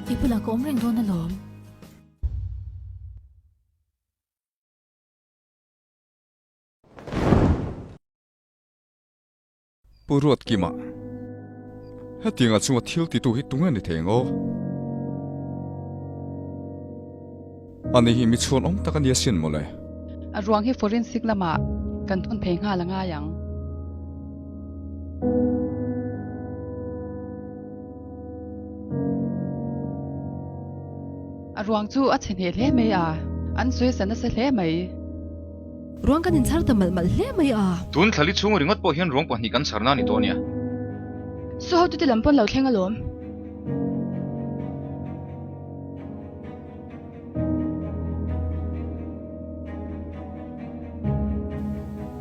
I bulah ka awm reng dawn alawm. Pu Ruatkima, hetianga chunga thil titu hi tunge ni thei ang aw? Ani hi mi chhuanawm tak a nia sin mawle. A ruang hi forensic lamah kan thawn phei nghal a ngai ang. A ruang chu a chhe hneh hle mai a, an sawi sa nasa hle mai. Ruang kan inchhar ta malh malh hle mai a. Tun thlali chhung ringawt pawh hian ruang pahnih kan chharna a ni tawh a nia. Saw hotute lam pawn lo thleng alawm.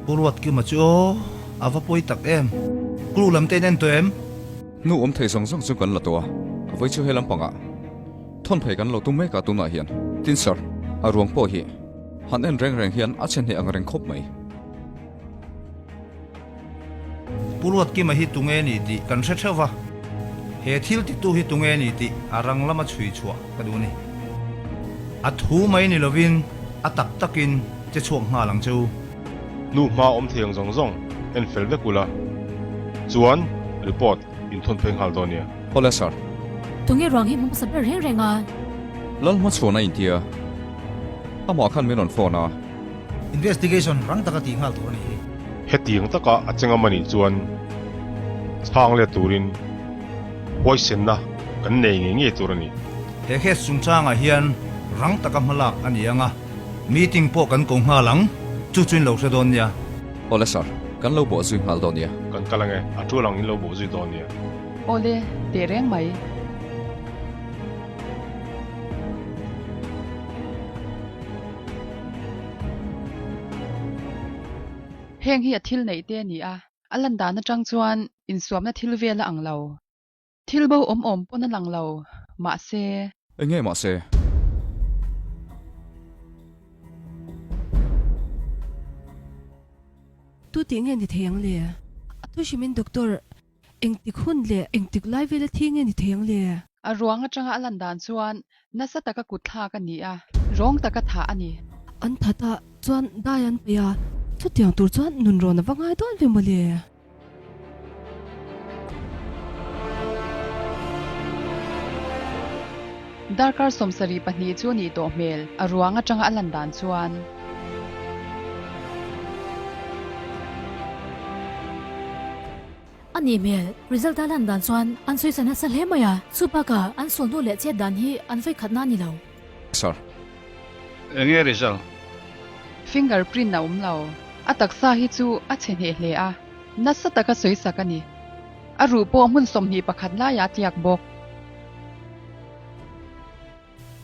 Pu Ruatkima chu aw, a va pawi tak em. Clue lam te in en tawh em? Hnu awm thei zawng zawng chu kan la tawh a, vawi chu he lampangah thawn phei kan lo tum mek a tunah hian. Tin sir, a ruang pawh hi han en reng reng hian a chhe hneh ang reng khawp mai. Pu Ruatkima hi tunge ni tih kan hre theuh va, he thil titu hi tunge ni tih a rang lama chhui chhuah ka duh a ni. A thu mai ni lovin a tak takin che chhuak nghal ang che u. Hnu hma awm thei ang zawng zawng en fel vek ula, chuan report in thawn phei nghal dawn nia. Awle sir. Tunge ruang hi hmu hmasa ber reng reng a? Lalhmachhuana intia amah khan min rawn phone a. Investigation rang taka tih nghal tur a ni hi. Hetiang taka a chengam a nih chuan chhang let turin huaisenna kan nei ngei ngei tur a ni. He case chungchangah hian rang taka hmalak a ni ang a, meeting pawh kan ko nghal ang, chu chu in lo hre dawn nia. Awle sir, kan lo bawh zui nghal dawn nia. Kan kal ange, a tul ang in lo bawh zui dawn nia. Awle, teh reng mai. Heng hi a thil neih te a ni a, a lan dan atang chuan insuamna thil vel a ang lo. Thil bo awm awm pawn a lang lo, mahse. Enge mahse? Tu tih nge ni thei ang le? A thu hrimin doctor Engtik hun leh engtik lai vela thi nge ni thei ang le? A ruang atanga a lan dan chuan nasa taka kut thlak a ni a, rawng taka thah a ni. An that a, chuan dai an peih a, chutiang tur chuan nun rawn a va ngai dawn ve mawle. Darkar 72 chu nih tawh hmel, a ruang atanga a lan dan chuan. A nih hmel, result a lan dan chuan an sawi sa nasa hle mai a, chu bakah an sawl hnu leh chet dan hi an vawi khatna a ni lo. Sir. Enge result? Finger print a awm lo. A taksa hi chu a chhe hneh hle a, nasa taka sawi sak a ni. A ruh pawh hmun 21 laiah a tliak bawk.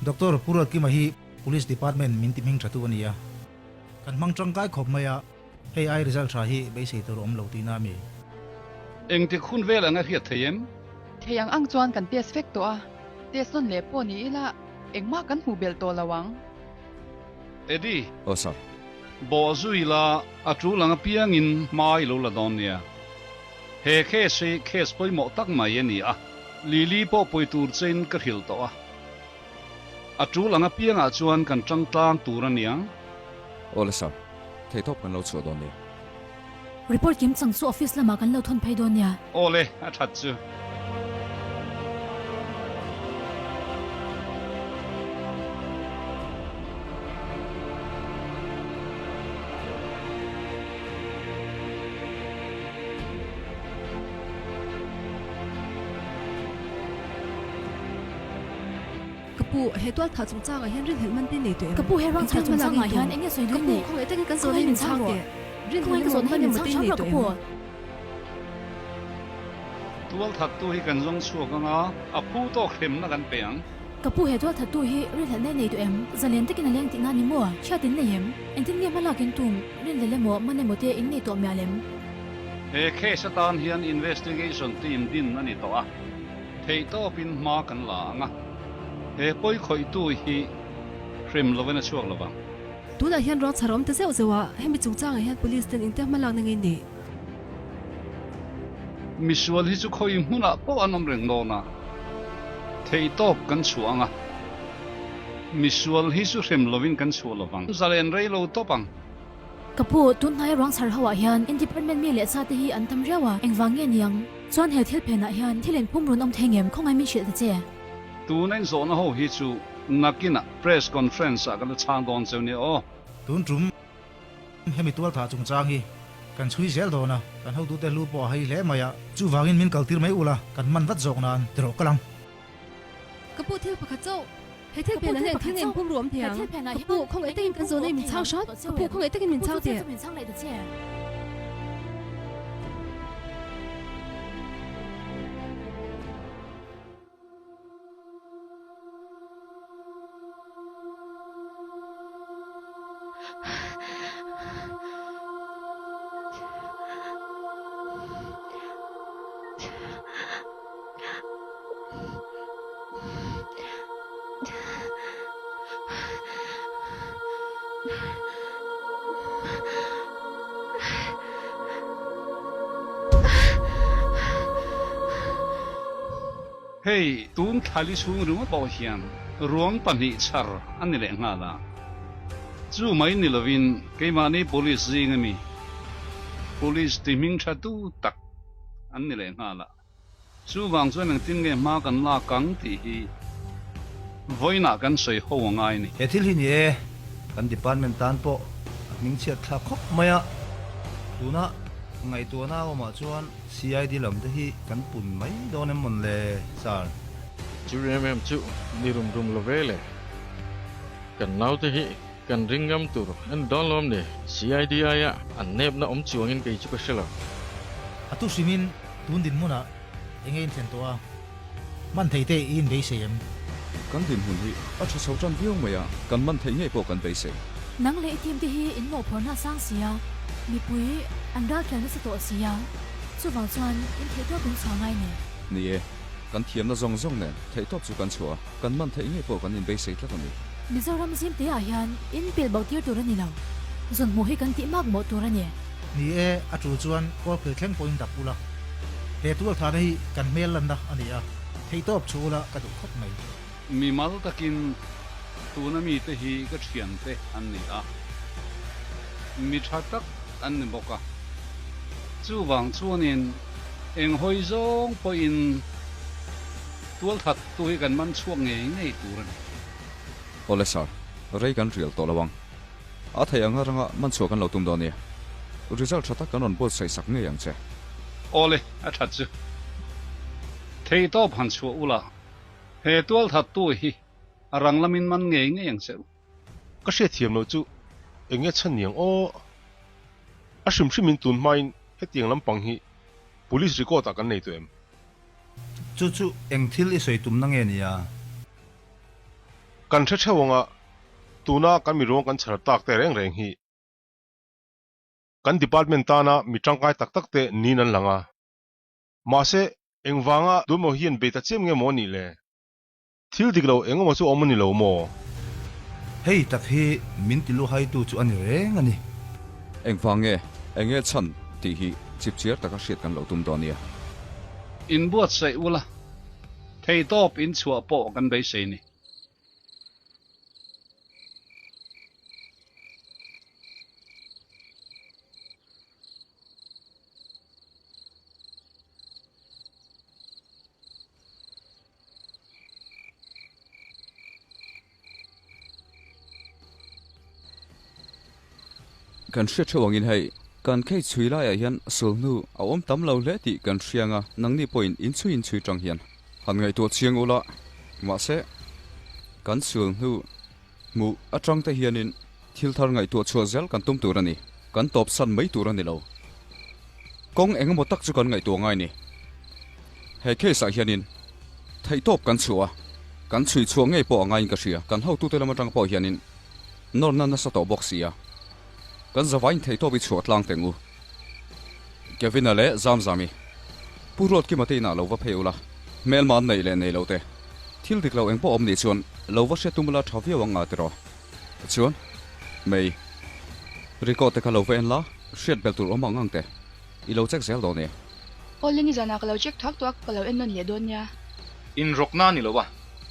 Doctor Pu Ruatkima hi Police Department min ti hming tha tu a ni a, kan hmang tangkai khawp mai a. Hei ai result tha hi beisei tur awm lo tihna a mi? Engtik hun vel ang a hriat thei em? Thei ang ang chuan kan test vek tawh a, test nawn leh pawh ni ila engmah kan hmuh belh tawh lo ang. Eddie. Aw sir. Bawh zui la, a tul ang apiangin hma i lo la dawn nia. He case hi case pawimawh tak mai a ni a, Lily pawh pawi tur chein ka hrilh tawh a. A tul ang apiangah chuan kan tang tlang tur a niang. Aw le sir. Theihtawp kan lo chhuah dawn nia. Report kim chang chu office lamah kan lo thawn phei dawn nia. Aw le, a that chu. Ka pu, he tual thah chungchangah hian rinhlelh man te nei tawh em? Ka pu, he ruang chhar chungchangah hian eng nge sawi duh Ka pu, nei? khawngaih takin kan Khawngaih zawhna hi min min chhang chhang rawh. teh. Khawngaih Rinhlelh ka emaw zawhna hi man min emaw chhang te chhang nei rawh ka tawh pu. em? Tual thattu hi kan zawng chhuak ang a, a phu tawk hremna kan pe ang. Ka pu, he tual thattu hi rinhlelh nei nei tawh em? Zalen takin a leng tihna ni maw? Chhiat in nei em? Engtin nge hmalak in tum? Rinhlelh emaw, man emaw te in nei tawh mial em? He case atan hian investigation team din a ni tawh a. Theihtawpin hma kan la ang a, he pawi khawihtu hi hrem lovin a chhuak lovang. Tunah hian ruang chhar awm ta zeuh zeuh a, hemi chungchangah hian police ten intia hmalakna ngei nei. Misual hi chu khawi hmunah pawh an awm reng dawn a, Theihtawp kan chhuah ang a, misual hi chu hrem lovin kan chhuah lovang. Zalen rei lo tawp ang. Ka pu, tun hnaia ruang chhar ho ah hian in department mi leh sa te hi an tam riau a, engvang nge niang? Chuan he thil phenah hian thil in pum run awm thei ngem khawngaih min hrilh ta che. Tuna in zawhna ho hi chu nakinah press conference ah ka la chhang dawn cheu nia aw. Tun tum hemi tualthah chungchang hi kan chhui zel dawn a, kan hotute hlu pawh a hei hle mai a, chuvangin min kaltir mai ula kan man vat zawk nan ti rawh ka lang. Ka pu thil pakhat chauh he thil phenah hian thil ngei pum ruam thei ang. Ka pu khawngaih takin kan zawhna hi min chhang hrat. Ka pu khawngaih takin min chhang teh. Hei, tun thlali chhung ringawt pawh hian ruang pahnih chhar a ni leh nghal a. Chu mai ni lovin keimahni police zing ami, police ti hming tha tu tak an ni leh nghal a. Chuvang chuan engtin nge hma kan lak ang tih hi vawiinah kan sawi ho a ngai a ni. He thil hi ni e, kan department tan pawh a hmingchhiat thlak khawp mai a. Tuna ngaihtuahna a awmah chuan CID lam te hi kan pun mai dawn em mawn le, Sir? Chu em em chu ni rum rum lo ve le. Kan naute hi kan ring ngam tur a ni dawn lawm ni? CID aia an nepna awm chuangin kei chu ka hre lo. A thu hrimin Tun dinhmunah enge in thlen tawh a, man thei te i inbeisei em? Kan dinhmun hi a tha chho tan viau mai a, kan man theih ngei pawh kan beisei. Nang leh i team te hi in mawhphurhna a sang si a, mipui an ralthial nasa tawh si a, chuvang chuan in theihtawp in chhuah ngai ni. Ni e, kan thiamna zawng zawng nen theihtawp chu kan chhuah a, kan man theih ngei pawh kan inbeisei tlat a ni. Mizoram zim te ah hian in pil bo tir tur a ni lo, zun hmuh hi kan tih mak mawh tur a ni. Ni e, a tul chuan kawlkhil thleng pawhin dap ula. He tualthahna hi kan hmel lanna a ni a, theihtawp chhu ula ka duh khawp mai. Mimal takin tuna mite hi ka thiante an ni a, mi tha tak an ni bawk a. Chuvang chuanin eng hawi zawng pawhin tualthattu hi kan man chhuak ngei ngei tur a ni. Awle sir, rei kan rial tawh lo ang. A theih anga ranga man chhuah kan lo tum dawn nia. Result tha tak kan rawn buatsaih sak ngei ang che. Awle, a that chu. Thei tawp han chhuah ula, he tualthattu hi a rang lamin man ngei ngei ang che u. Ka hriatthiam loh chu eng nge chhan niang aw. A hrim hrimin tun hmain hetiang lampang hi police record ah kan nei tawh em? Chu chu eng thil i sawi tumna nge nia? Kan hre theuh anga tuna kan mi ruang kan chhar tak te reng reng hi kan department tana mi tangkai tak tak te niin an lang a. Mahse, engvanga tuemaw hian bei ta chiam nge maw a nih le? Thil dik lo engemaw chu awm a ni lo maw? Hei tak hi min ti luhaitu chu a ni reng a ni. Engvang nge, enge chhan tih hi chipchiar taka hriat kan lo tum dawn nia. Inbuatsaih ula, Theihtawp in chhuah pawh kan beisei ni. Kan hriat theuh angin hei, kan khei chhui laiah hian sulhnu a awm tam lo hle tih kan hria anga nangni pawhin inchhui inchhui tang hian han ngaihtuah chiang ula. Mahse, kan sulhnu hmuh atang te hianin thil thar ngaihtuah chhuah zel kan tum tur a ni, kan tawp san mai tur a ni lo. Kawng engemaw tak chu kan ngaihtuah ngai ni. He case ah hianin theihtawp kan chhuah a, kan chhui chhuah ngei pawh a ngaiin ka hria. Kan hotute lam atang pawh hianin nawrna nasa tawh bawk si a, kan zavaiin theihtawp i chhuah tlang teng u. Kevin-a leh Zamzami, Pu Ruatkima te inah lo va phei ula, hmelma an neih leh nei lo te, thil dik lo eng pawh awm nih chuan lo va hriat tum ula tha viau ang nga tiraw. Chuan, May, record te kha lo va en la, hriat belh tur awm ang ang te i lo check zel dawn e. Awle nizanah ka lo check thuak thuak ka lo en nawn leh dawn nia. Inrawkna a ni lo a.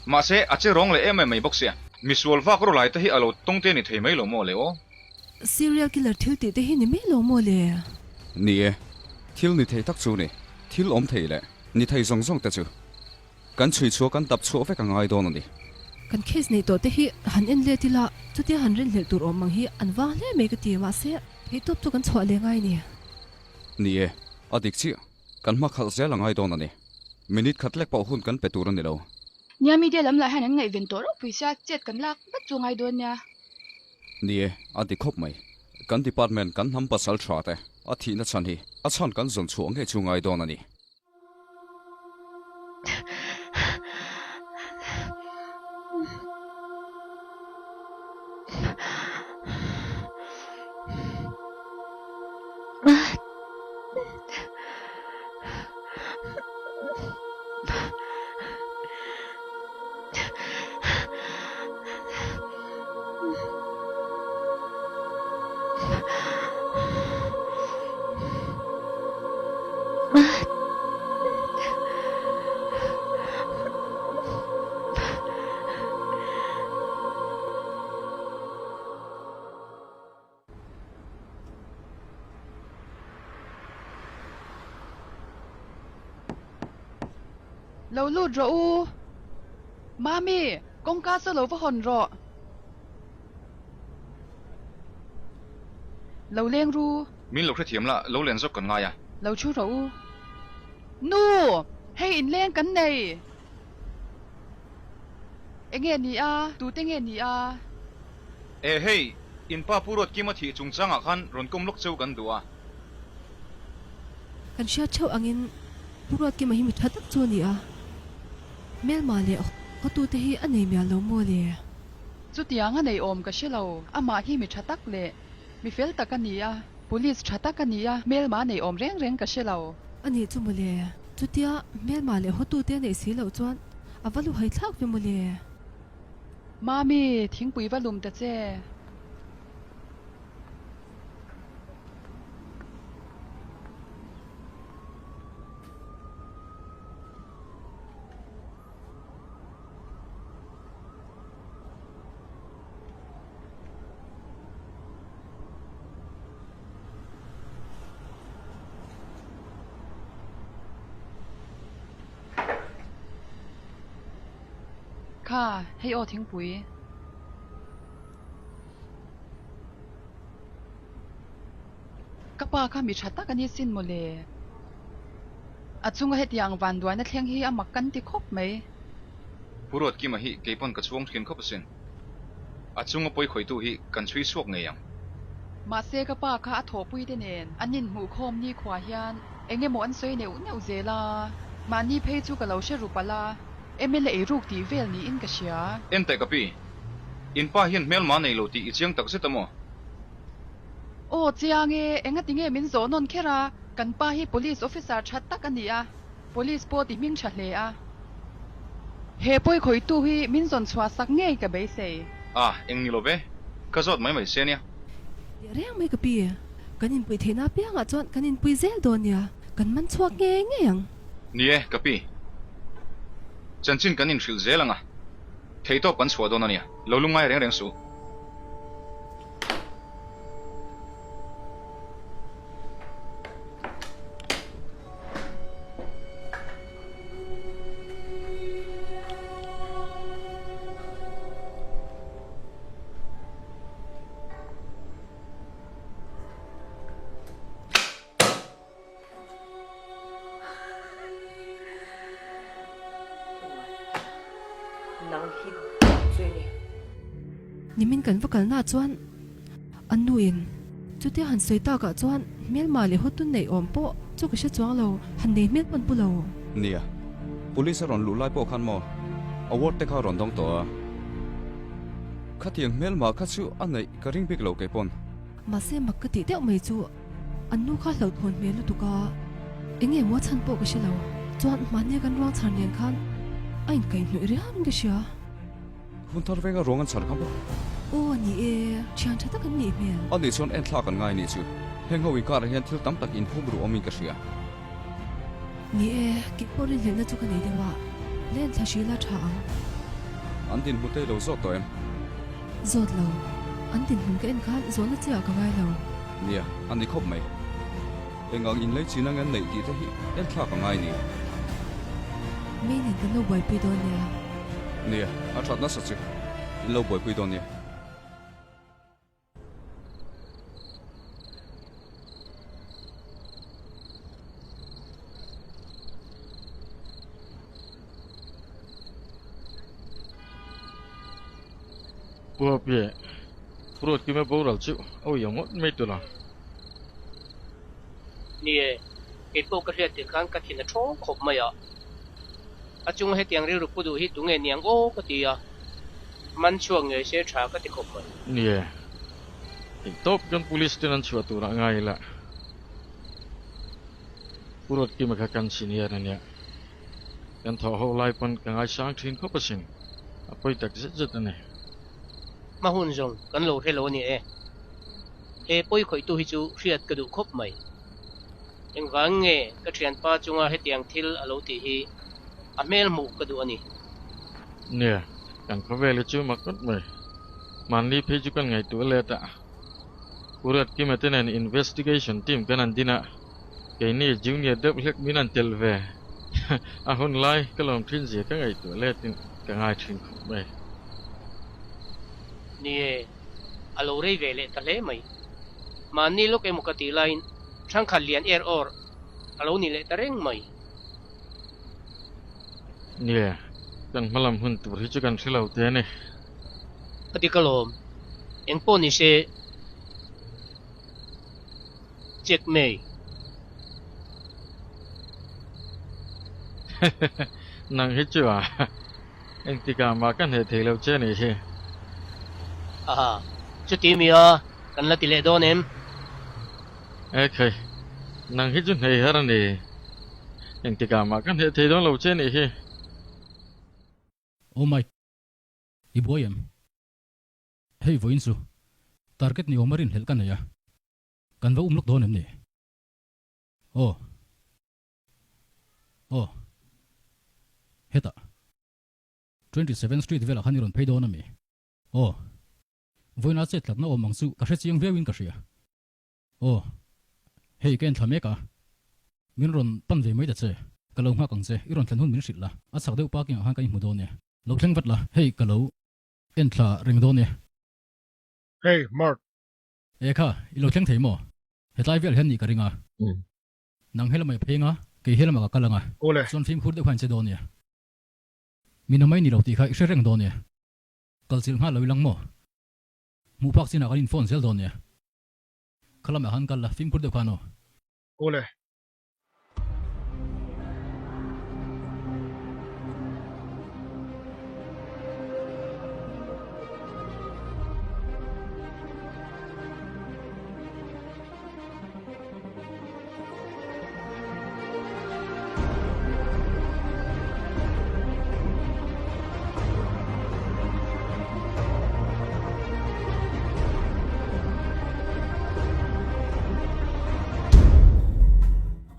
Mahse, a che rawng leh em em mai bawk sia. Misual vak rawh lai te hi a lo tawng te a ni thei mai lo maw le aw? Serial killer thil tih te hi ni mai lo maw le? Ni e, thil ni thei tak chu ni. Thil awm thei leh ni thei zawng zawng te chu kan chhui chhuah kan dap chhuah vek a ngai dawn a ni. Kan case neih tawh te hi han en let ila, chutia han rinhlelh tur awm ang hi an vang hle mai ka ti, mahse theihtawp chu kan chhuah leh ngai a ni. Ni e, a dik chiah. Kan hma khalh zel a ngai dawn a ni. Minute khat lek pawh hun kan pe tur a ni lo. Nia media lam lah hian an ngaihven tawh ropui sia, chet kan lak vat chu ngai dawn nia. Ni e, a ti khawp mai. Kan department kan hnam pasal tha te a thihna chhan hi a chhan kan zawn chhuah ngei chu ngai dawn a ni. Lo lut rawh u. Mami, kawngka chu lo va hawn rawh. Lo leng ru. Min lo hrethiam la, lo len zawk kan ngai a. Lo thu rawh u. Nu! Hei inleng kan nei. Enge ni a? Tute nge ni a? E hei, in pa Pu Ruatkima thih chungchangah khan rawn kawm lawk cheu kan duh a. Kan hriat theuh angin Pu Ruatkima hi mi tha tak chu a ni a, hmelma leh hotute hi a nei mial lo maw le? Chutiang a nei awm ka hre lo, amah hi mi tha tak leh mi fel tak a ni a, Police tha tak a ni a, hmelma nei awm reng reng ka hre lo. A nih chu maw le, chutia hmelma leh hotute a neih si loh chuan a va luhai thlak ve maw le? Mami, thingpui va lum ta che. Kha, hei aw thingpui. Ka pa kha mi tha tak a ni sin mawle. A chunga hetiang vanduaina thleng hi a mak kan ti khawp mai. Pu Ruatkima hi keipawn ka chhuang thin khawp asin. A chunga pawi khawitu hi kan chhui chhuak ngei ang. Mahse ka pa kha a thawhpui te nen an inhmuhkhawm nikhua hian eng emaw an sawi neuh neuh zel a, mahni phei chu ka lo hre ru palh a. MLA eiruk tih vel niin ka hria. En teh ka pi, in pa hian hmelma nei lo tih i chiang tak zet a maw? Aw chiang e, engati nge min zawh nawn kher a, kan pa hi police officer tha tak a ni a, police pawh ti hming tha hle a. He pawi khawitu hi min zawn chhuah sak ngei ka beisei. Ah, eng ni lo ve, ka zawt mai mai se nia. Teh reng mai ka pi, kan inpui theihna apiangah chuan kan inpui zel dawn nia, kan man chhuak ngei ngei ang. Ni e, ka pi. Chanchin kan inhrilh zel ang a, theihtawp kan chhuah dawn a nia, lo lungngai reng reng suh. Nimin kan va kalna chuan an nu in chutia han sawi takah chuan hmelma leh hawtun neih awm pawh chu ka hre chuang lo, han nei hmel pawn pu lo. Nia, police a rawn luh lai pawh khan maw award te kha a rawn dawng tawh a, khatiang hmelma kha chu a neih ka ring bik lo kei pawn. Mahse mak ka tih deuh mai chu an nu kha hlauhthawn hmel lutuk a, eng nge maw chhan pawh ka hre lo. Chuan mahni kan ruang chhar nen khan a inkaihhnawih riau in ka hria. Hun thar venga ruang an chhar kha maw? Aw ni e, thian tha tak an nih hmel. A nih chuan en thlak an ngai nih chu. Heng ho inkarah hian thil tam tak inhum ruh awmin ka hria. Ni e, kei pawh rinhlelhna chu ka nei deuh a, len thla hrila tha ang. An dinhmu te i lo zawt tawh em? Zawt lo. An dinhmun ka en khan zawhna che ah ka ngai lo. Nia, a ni khawp mai. Eng ang inlei chin ang an neih tih te hi en thlak a ngai ni. Mei nen kan lo buaipui dawn nia. Nia, a that nasa chu. In lo buaipui dawn nia. Puapi, Ruatkima boral chu a ui ang ngawt mai tula. Ni e, kei pawh ka hriat tir khan ka thin a thawng khawp mai a. A chunga hetiang rilru pu duh hi tunge niang aw ka ti a, man chhuak ngei se tha ka ti khawp mai. Ni e, theihtawp kan police ten an chhuah turah ngai ila. Pu Ruatkima kha kan senior a nia. Kan thawh ho lai pawn ka ngaisang thin khawp asin, a pawi tak zet zet a ni. Hma hun zawng kan lo hre lo a ni e. He pawi khawihtu hi chu hriat ka duh khawp mai. Engvang nge ka thianpa chunga hetiang thil a lo tih hi a hmel hmuh ka duh a ni. Nia, kan khawvel hi chu mak ngawt mai. Mahni phei chu kan ngaihtuah let a. Pu Ruatkima te nen investigation team kan han din a, keini junior deuh hlek min han tel ve. A hun lai ka lawm thin zia ka ngaihtuah letin ka ngai thin khawp mai. Ni e, a lo rei ve leh ta hle mai. Mahni lawk emaw ka tih laiin hrangkhat lian er awr a lo ni leh ta reng mai. Nia, kan hmalam hun tur hi chu kan hre lo te a ni. A dik alawm, eng pawh ni se check mai. Nang hi chu a, engtikah mah ka hneh thei lo che a nih hi. Aha, chuti mi a, kan la ti leh dawn em? Ekhei, nang hi chu hnei har a ni. Engtikah mah ka hneh thei dawn lo che a nih hi. Oh Mike, i buai em? Hei vawiin chu target ni awm a rinhlelh ka nei a, kan va um lawk dawn em ni? Aw. Aw. Hetah. 27 Street velah khan i rawn phei dawn a mi? Aw. Vawiina chet tlatna awm ang chu ka hre chiang viauin ka hria. Aw. Hei ka en thla mek a. Min rawn pan ve mai ta che. Ka lo nghak ang che, i rawn thlen hun min hrilh la. A chhak deuh parking ah khan ka inhmu dawn e. Lo thleng vat la, hei ka lo en thla reng dawn e. Hey, Mark. E kha, i lo thleng thei maw? Hetlai vel hian nih ka ring a. Nang helamah i pheng a, kei helamah ka kal ang a. Awle. Chuan fimkhur deuh kha in che dawn e. Min a mai ni lo tih kha i hre reng dawn e. Kal chilh nghal lo i lang maw? Hmuh phak chinah kan in phone zel dawn e. Kha lamah khan kal la, fimkhur deuh khan aw. Awle.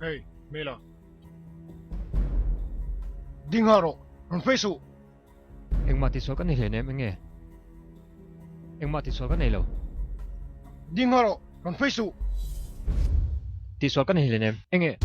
Hey, Mela. Ding ha rawh, rawn phei suh. Engmah tihsual ka nei hleinem enge? Engmah tihsual ka nei lo. Ding ha rawh, rawn phei suh. Tihsual ka nei hleinem enge?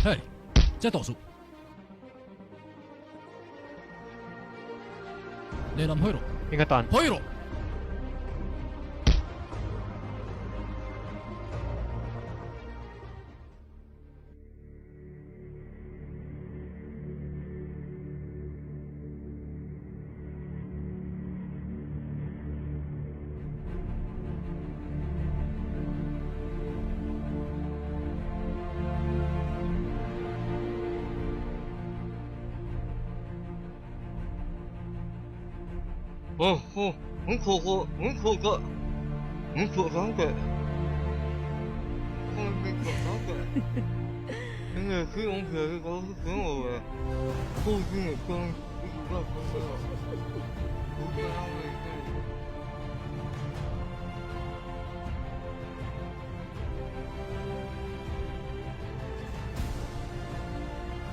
Hey! Che tawh suh. Lehlam hawi rawh. Enga tan? Hawi rawh!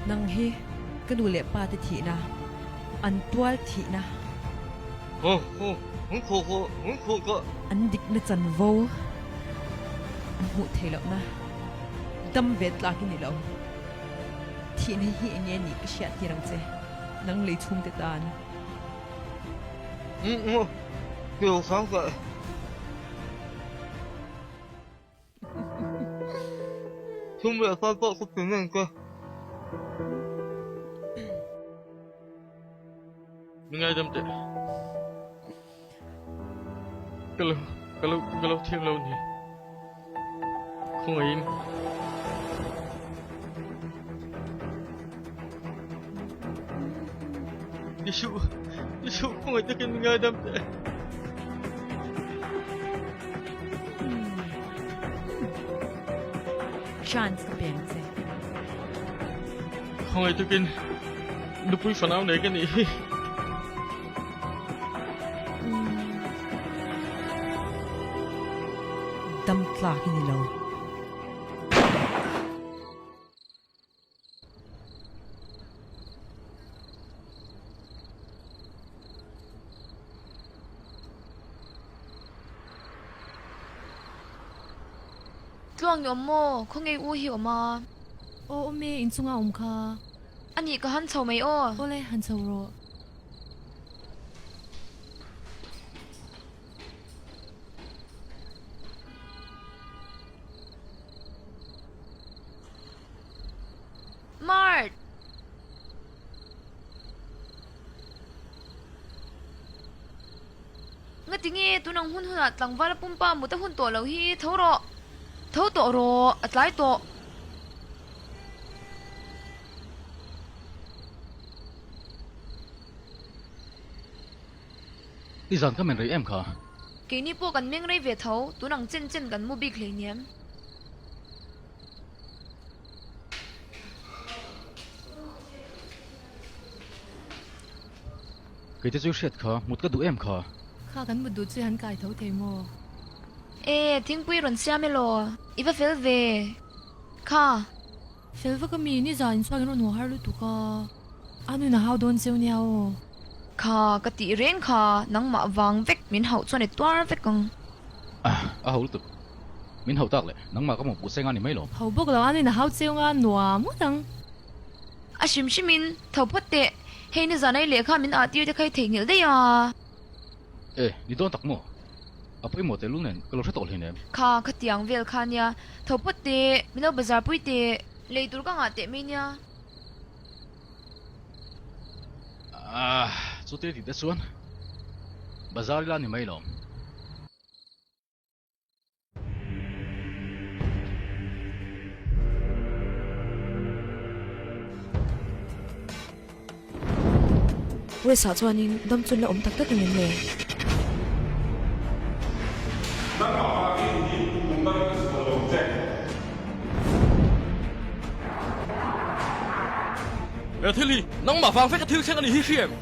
Nang hi ka nu leh pa te thihna, an tual thihna. An dikna chanvo an hmuh theih lohna dam ve tlak i ni lo. Thihna hi eng nge nih ka hriat tir ang che, nang lei chhungte tan. Min ngaidam teh. Ka lo, ka lo, ka lo thiam lo ni. Khawngaihin. Ti suh, ti suh, khawngaih takin min ngaidam teh. Chance ka pe ang che. Khawngaih takin nupui fanau nei ka nih hi. Dam tlak i ni lo. Tluang i awm maw? Khawnge u hi awm a? Aw awm e, inchunga awm kha. A nih ka han chho mai aw. Awle, han chho rawh. Mart! Ngati nge tunang hun hunah tlangval a pumpa mut a hun tawh loh hi tho rawh. Tho tawh rawh, a tlai tawh. I zan ka men rei em kha? Keini pawh kan meng rei ve tho, tunang chen chen kan mu bik hleinem. Kei te chu hriat kha, mut ka duh em kha? Kha kan mut duh chu han kai tho thei maw? E, thingpui rawn siam elaw? I va fel ve kha. Fel vak a mi, nizan inchhuak in rawn haw har lutuk a. A nun a hau dawn cheu nia aw. Kha ka tih reng kha, nangmah vang vek min hauh chuan i tuar vek ang. A hau lutuk. Min hauh tak leh, nangmah ka hmuh puh seng a ni mai lo. Hau bawk lo, a nun a hau cheu nga nuam ngawt ang. A hrim hrimin, tho phawt teh, hei nizan ai lehkha min ah tir te kha i theihnghilh daih a. E, ni dawn tak maw? A pawimawh tehlul nen ka lo hre tawh hleinem. Kha, khatiang vel kha nia, tho phawt teh, min lo bazar pui teh, lei tur ka ngah teh mai nia. Ah, chuti tih te chuan bazar ila ni mai lo. West ah chuanin dam chun la awm tak tak ang em le? Nangmah vangin hi kum dang ka chhuah lo che. He thil hi nangmah vang veka thil thleng a ni hi hria em?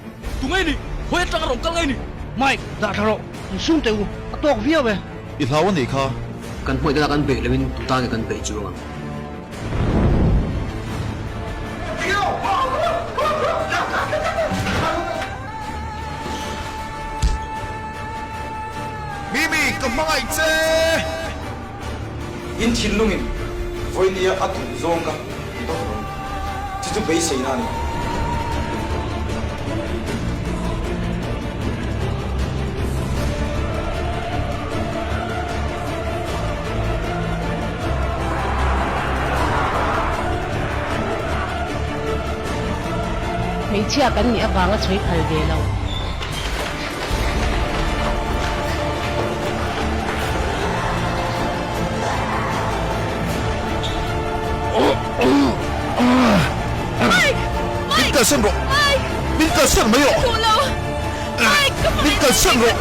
Tu ngei ni? Hawi atang a rawn kal ngei ni? Mike, dah tha rawh, insum teh u, a tawk viau e. I hlau a nih kha. Kan hmuih te lah kan beih loin tu tan nge kan beih chuang ang? Mimi, ka hmangaih che! In thinlungin vawinia a duh zawng kha ti vak lo. Chu chu beiseina a ni. Hmeichhia kan nih avanga chhui phal ve lo. Min kalsan rawh! Min kalsan mai rawh! Min kalsan rawh!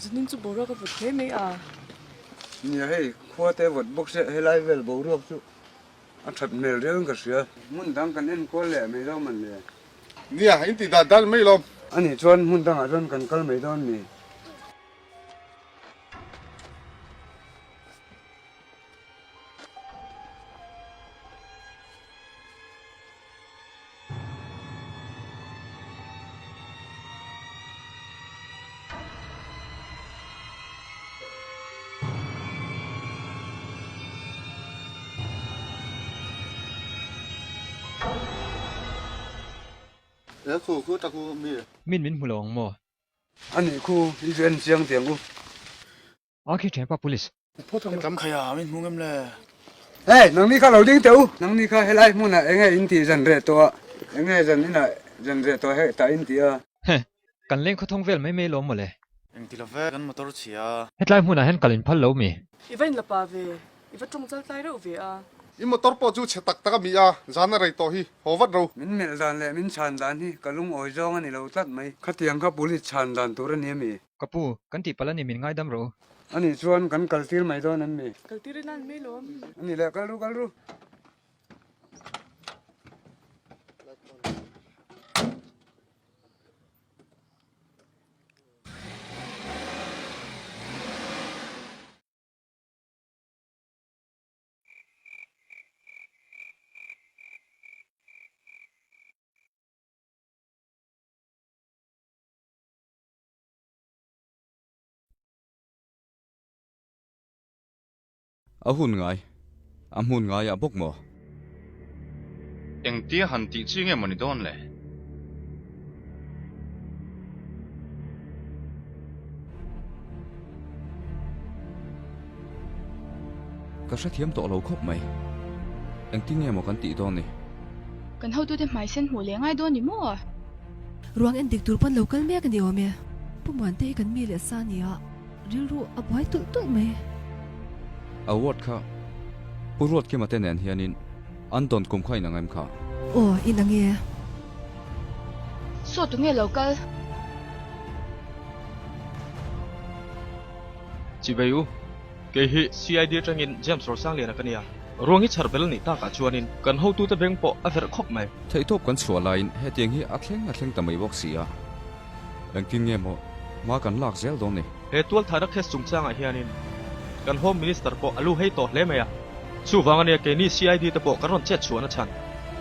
Zanin chu boruak a vawt hle mai a. Nia hei khua te vawt bawk se helai vel boruak chu a that hmel riau in ka hria. Hmun dang kan enkawl leh mai dawn man le. Nia in tih dan dan mai lawm. Anih chuan hmun dangah chuan kan kal mai dawn mi. Min min hmu lo ang maw? A nih khu, i chu en chiang tiang u. A khi ṭhianpa police. Tlâm khai a, min hmu ngem le? Hey, nangni kha lo ding teh u. Nangni kha helai hmunah enge in tih zan reh tawh a, enge zan inah zan reh tawh heh tah in ti a. Heh, kan leng khawthawng vel mai mai lawm mawle. Engti lo ve, kan motor chhia. Hetlai hmunah hian kal in phal lo mi? I va inla pa ve, i va tawng chal tlai reuh ve a. I motor pawh chu chhe tak tak a mi a, zan a rei tawh hi, haw vat ro. Min melh dan leh min chhan dan hi ka lungawi zawng a ni lo tlat mai. Khatiang kha police chhan dan tur a ni a mi? Ka pu, kan tih palh a ni min ngaidam rawh u. A nih chuan kan kal tir mai dawn em mi? Kal tir ila an mai lawm. A nih leh kal ru kal ru. A hun ngai, a hmun ngaiah bawk maw? Engtia han tih chi nge maw ni dawn le? Ka hrethiam tawh lo khawp mai. Engtin nge maw kan tih dawn ni? Kan hotute hmai sen hmuh leh ngai dawn ni maw? Ruang en dik tur pawn lo kal mek a ni awm e. Pu Muante hi kan mi leh sa nia, rilru a buai tulh tulh mai. Award kha Pu Ruatkima te nen hianin an dawn kum kha inang em kha? Aw, inang e. Saw tunge lo kal? Chivei u, kei hi CID atangin James Rosangliana ka nia. Ruang hi chhar bel a nih takah chuanin kan hotute beng pawh a verh khawp mai. Theihtawp kan chhuah laiin hetiang hi a thleng a thleng ta mai bawk si a. Engtin nge maw hma kan lak zel dawn ni? He tualthahna case chungchangah hianin kan Home Minister pawh a lu hei tawh hle mai a. Chuvang ania keini CID te pawh kan rawn chet chhuahna chhan.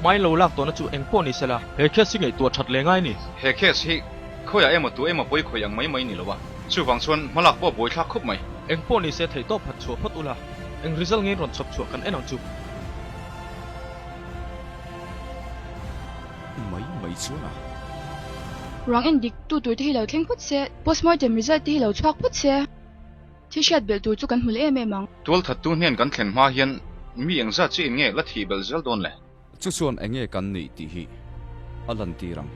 Hmain lo lak tawhna chu eng pawh ni sela he case hi ngaihtuah that leh ngai ni. He case hi khawiah emaw tu emaw pawi khawih ang mai mai ni lo a, chuvang chuan hmalak pawh buaithlak khawp mai. Eng pawh ni se theihtawp phat chhuah phawt ula, eng result ngein rawn chhawp chhuah kan en ang chu. Mai mai chuan a. Ruang en dik tu tur te hi lo thleng phawt se, postmortem result te hi lo chhuak phawt se. Thil hriat belh tur chu kan hmu leh em em ang. Tualthattu hnen kan thlen hma hian mi engzat chiah in nge la thih belh zel dawn le? Chu chuan enge kan nih tih hi a lantir ang.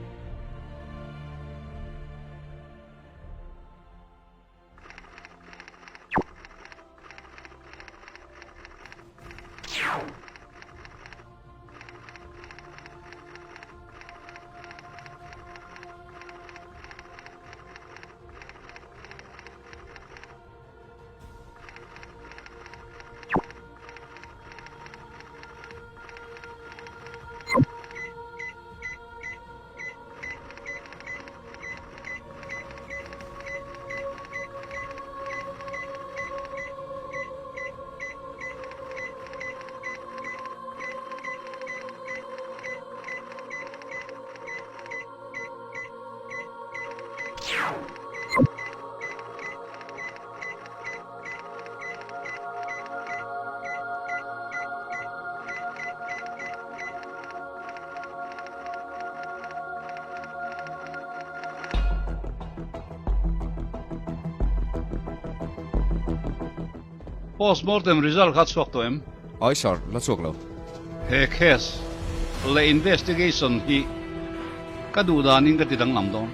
Postmortem result kha chhuak tawh em? Ai sir, la chhuak lo. He case leh investigation hi ka duh danin ka ti danglam dawn.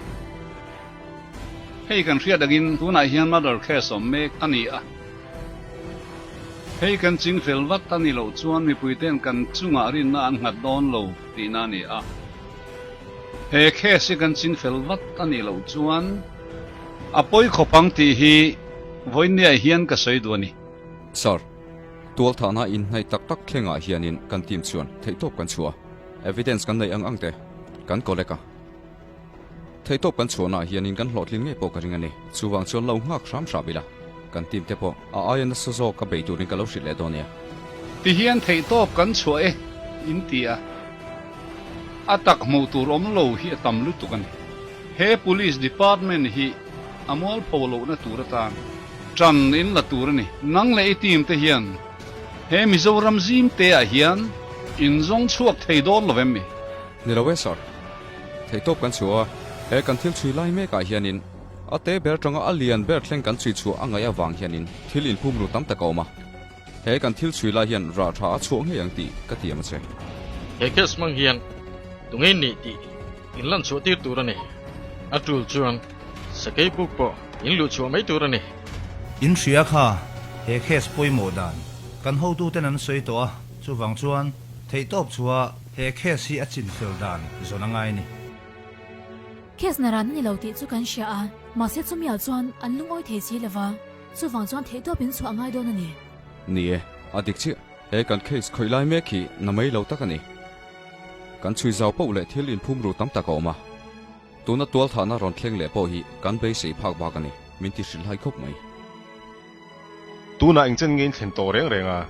Hei kan hriat angin tunah hian murder case awm mek a ni a. Hei kan ching fel vat a ni loh chuan mipuite'n kan chungah rinna an nghat dawn lo tihna a ni a. He case hi kan ching fel vat a nih loh chuan a pawi khawp ang tih hi vawiinniah hian ka sawi duh a ni. Sir, tualthahna inhnaih tak tak thlengah hianin kan team chuan theihtawp kan chhuah a, evidence kan neih ang ang te kan collect a. Theihtawp kan chhuahnaah hianin kan hlawhtlin ngei pawh ka ring a ni. Chuvang chuan lo nghak hram hram ila, kan team te pawh a aia nasa zawk ka bei turin ka lo hrilh leh dawn nia. Tihian theihtawp kan chhuah e in ti a, a tak hmuh tur awm lo hi a tam lutuk a ni. He Police Department hi a mualpho lohna tur atan ṭan in la tur a ni. Nang leh i team te hian he Mizoram zim te ah hian in zawng chhuak thei dawn lo em mi? Ni lo e sir. Theihtawp kan chhuah a, he kan thil chhui lai mek ah hianin a te ber tanga a lian ber thleng kan chhui chhuah a ngaih avang hianin thil inphum ru tam tak a awm a. He kan thil chhui lai hian rah tha a chhuah ngei ang tih ka tiam a che. He case hmang hian tunge nih tih in lan chhuah tir tur a ni. A tul chuan sakei buk pawh in luh chhuah mai tur a ni. In hria kha he case pawimawh dan kan hotuten an sawi tawh a, chuvang chuan theihtawp chhuah He case hi a chinfel dan zawn a ngai ni. Case na ran a ni lo tih chu kan hria a, mahse chumi ah chuan an lungawi thei si lova, chuvang chuan theihtawp in chhuah a ngai dawn a ni. Ni e, a dik chiah. He kan case khawih lai mek hi na mai lo tak a ni. Kan chhui zau poh leh thil inphum ru tam tak a awm a. Tuna tualthahna rawn thleng leh pawh hi kan beisei phak bak a ni, min ti hrilhhai khawp mai. Tunah engchen nge in thlen tawh reng reng a?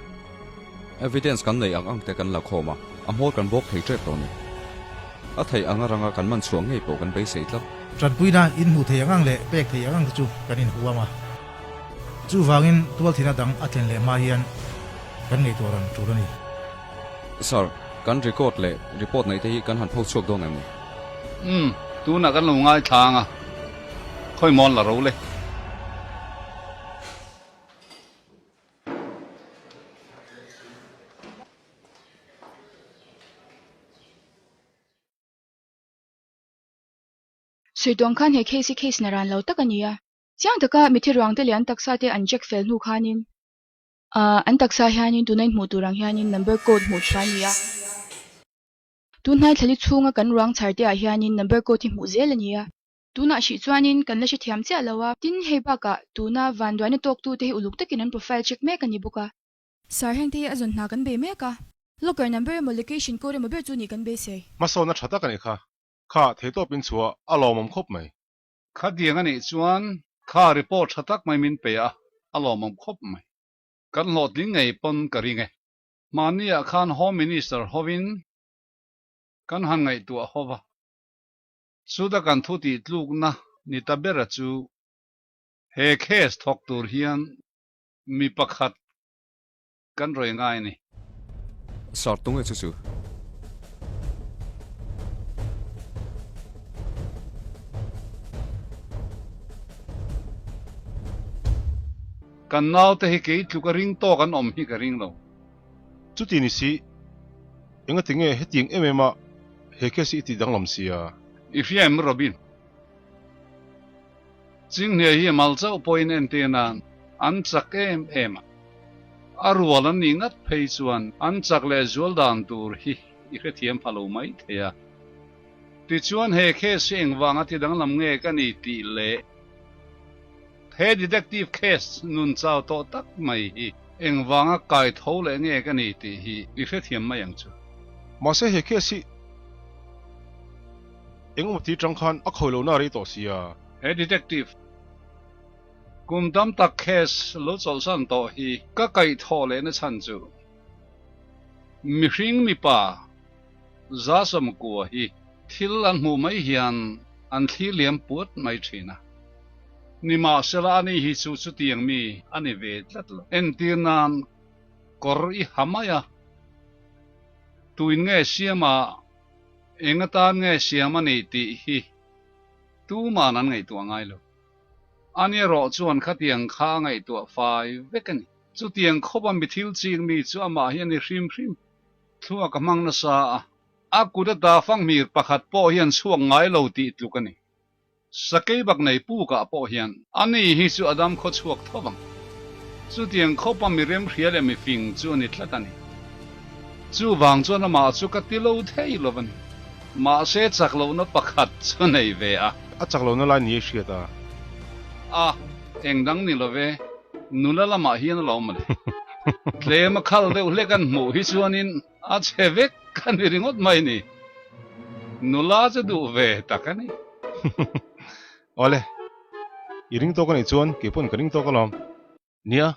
Evidence kan nei ang ang te kan la khawm a, a hmawr kan bawk thei tep tawh a ni. A theih anga ranga kan man chhuah ngei pawh kan beisei tlat. Tanpuina in hmuh thei ang ang leh pek thei ang ang te chu kan inhuam a. Chuvangin tualthina dang a thlen leh hma hian kan ngaihtuah ran tur a ni. Sir, kan record leh report neih te hi kan han pho chhuak dawn em ni? Umm, tunah kan lo ngaithla ang a, khawi mawn la ro le. Suituang khan he case hi case na ran lo tak a ni a, chiang taka mithi ruang te leh an taksa te an check fel hnu khanin ahh an taksa hianin tuna in hmuh tur ang hianin number code hmuh chhuah a ni a. Tunhnai thlali chhunga kan ruang chhar te ah hianin number code hi hmuh zel a ni a. Tunah hrih chuanin kan la hrethiam chiah lo a, tin hei bakah tuna vanduaina tawktute hi uluk takin an profile check mek a ni bawk a. Sir heng te hi a zawn hna kan bei mek a, locker number emaw location code emaw ber chu nih kan beisei. Hmasawn a tha tak a nih kha, kha theihtawp in chhuah a lawmawm khawp mai. Khatiang a nih chuan kha report tha tak mai min pe a, a lawmawm khawp mai. Kan hlawhtling ngei pawn ka ring e. Mahniah khan Home Minister hovin kan han ngaihtuah hova. Chuta kan thu tih tlukna ni ta bera chu he case thawk tur hian mi pakhat kan rawi ngai a ni. Sir, tunge chu chu? Kan naute hi kei tluk a ring tawk an awm hi ka ring lo. Chuti ni si, engati nge hetiang em em a he case hi i tih danglam sia? I hria em Robin? Chinghne hi mal chauh pawhin entir nan an chak em em a, a rual an nih ngat phei chuan an chak leh zual dan tur hi i hrethiam pha lo mai thei a. Tichuan he case hi engvanga ti danglam nge ka ni tih leh he detective case nun chau tawh tak mai hi engvanga kai tho leh nge ka ni tih hi i hrethiam mai ang chu. Mahse he case hi engemaw ti tang khan a khawi lohna a rei tawh sia. He detective kum tam tak case lo chawlhsan tawh hi ka kaihthawh lehna chhan chu mihring mipa 190 hi thil an hmuh mai hian an thlir liam puat mai thin a. Nimahsela ani hi chu chutiang mi a ni ve tlat lo. Entir nan kawr i ha mai a, tuin nge siama eng atan nge siam a ni tih hi tuman an ngaihtuah ngai lo. Ani erawh chuan khatiang kha a ngaihtuah fai vek a ni. Chutiang khawpa mi thil chik mi chu amah hi a ni hrim hrim. Thluak a hmang nasa a, a kut ata fanghmir pakhat pawh hian chhuak ngai lo tih tluk a ni. Sakei bak nei pukah pawh hian ani hi chu a dam khaw chhuak tho vang. Chutiang khawpa mi remhria leh mi fing chu a ni tlat a ni. Chuvang chuan amah chu ka ti lo thei lo a ni. Mahse chak lohna pakhat chu a nei ve a. A chak lohna lai ni a hriat a. A, eng dang ni lo ve, nula lamah hian a lo awm a ni. Tlem a khal deuh hlek an hmuh hi chuanin a chhe vek a ni ringawt mai ni. Nula chu duh ve tak a ni. Awle, i ring tawk a nih chuan kei pawn ka ring tawk alawm. Nia,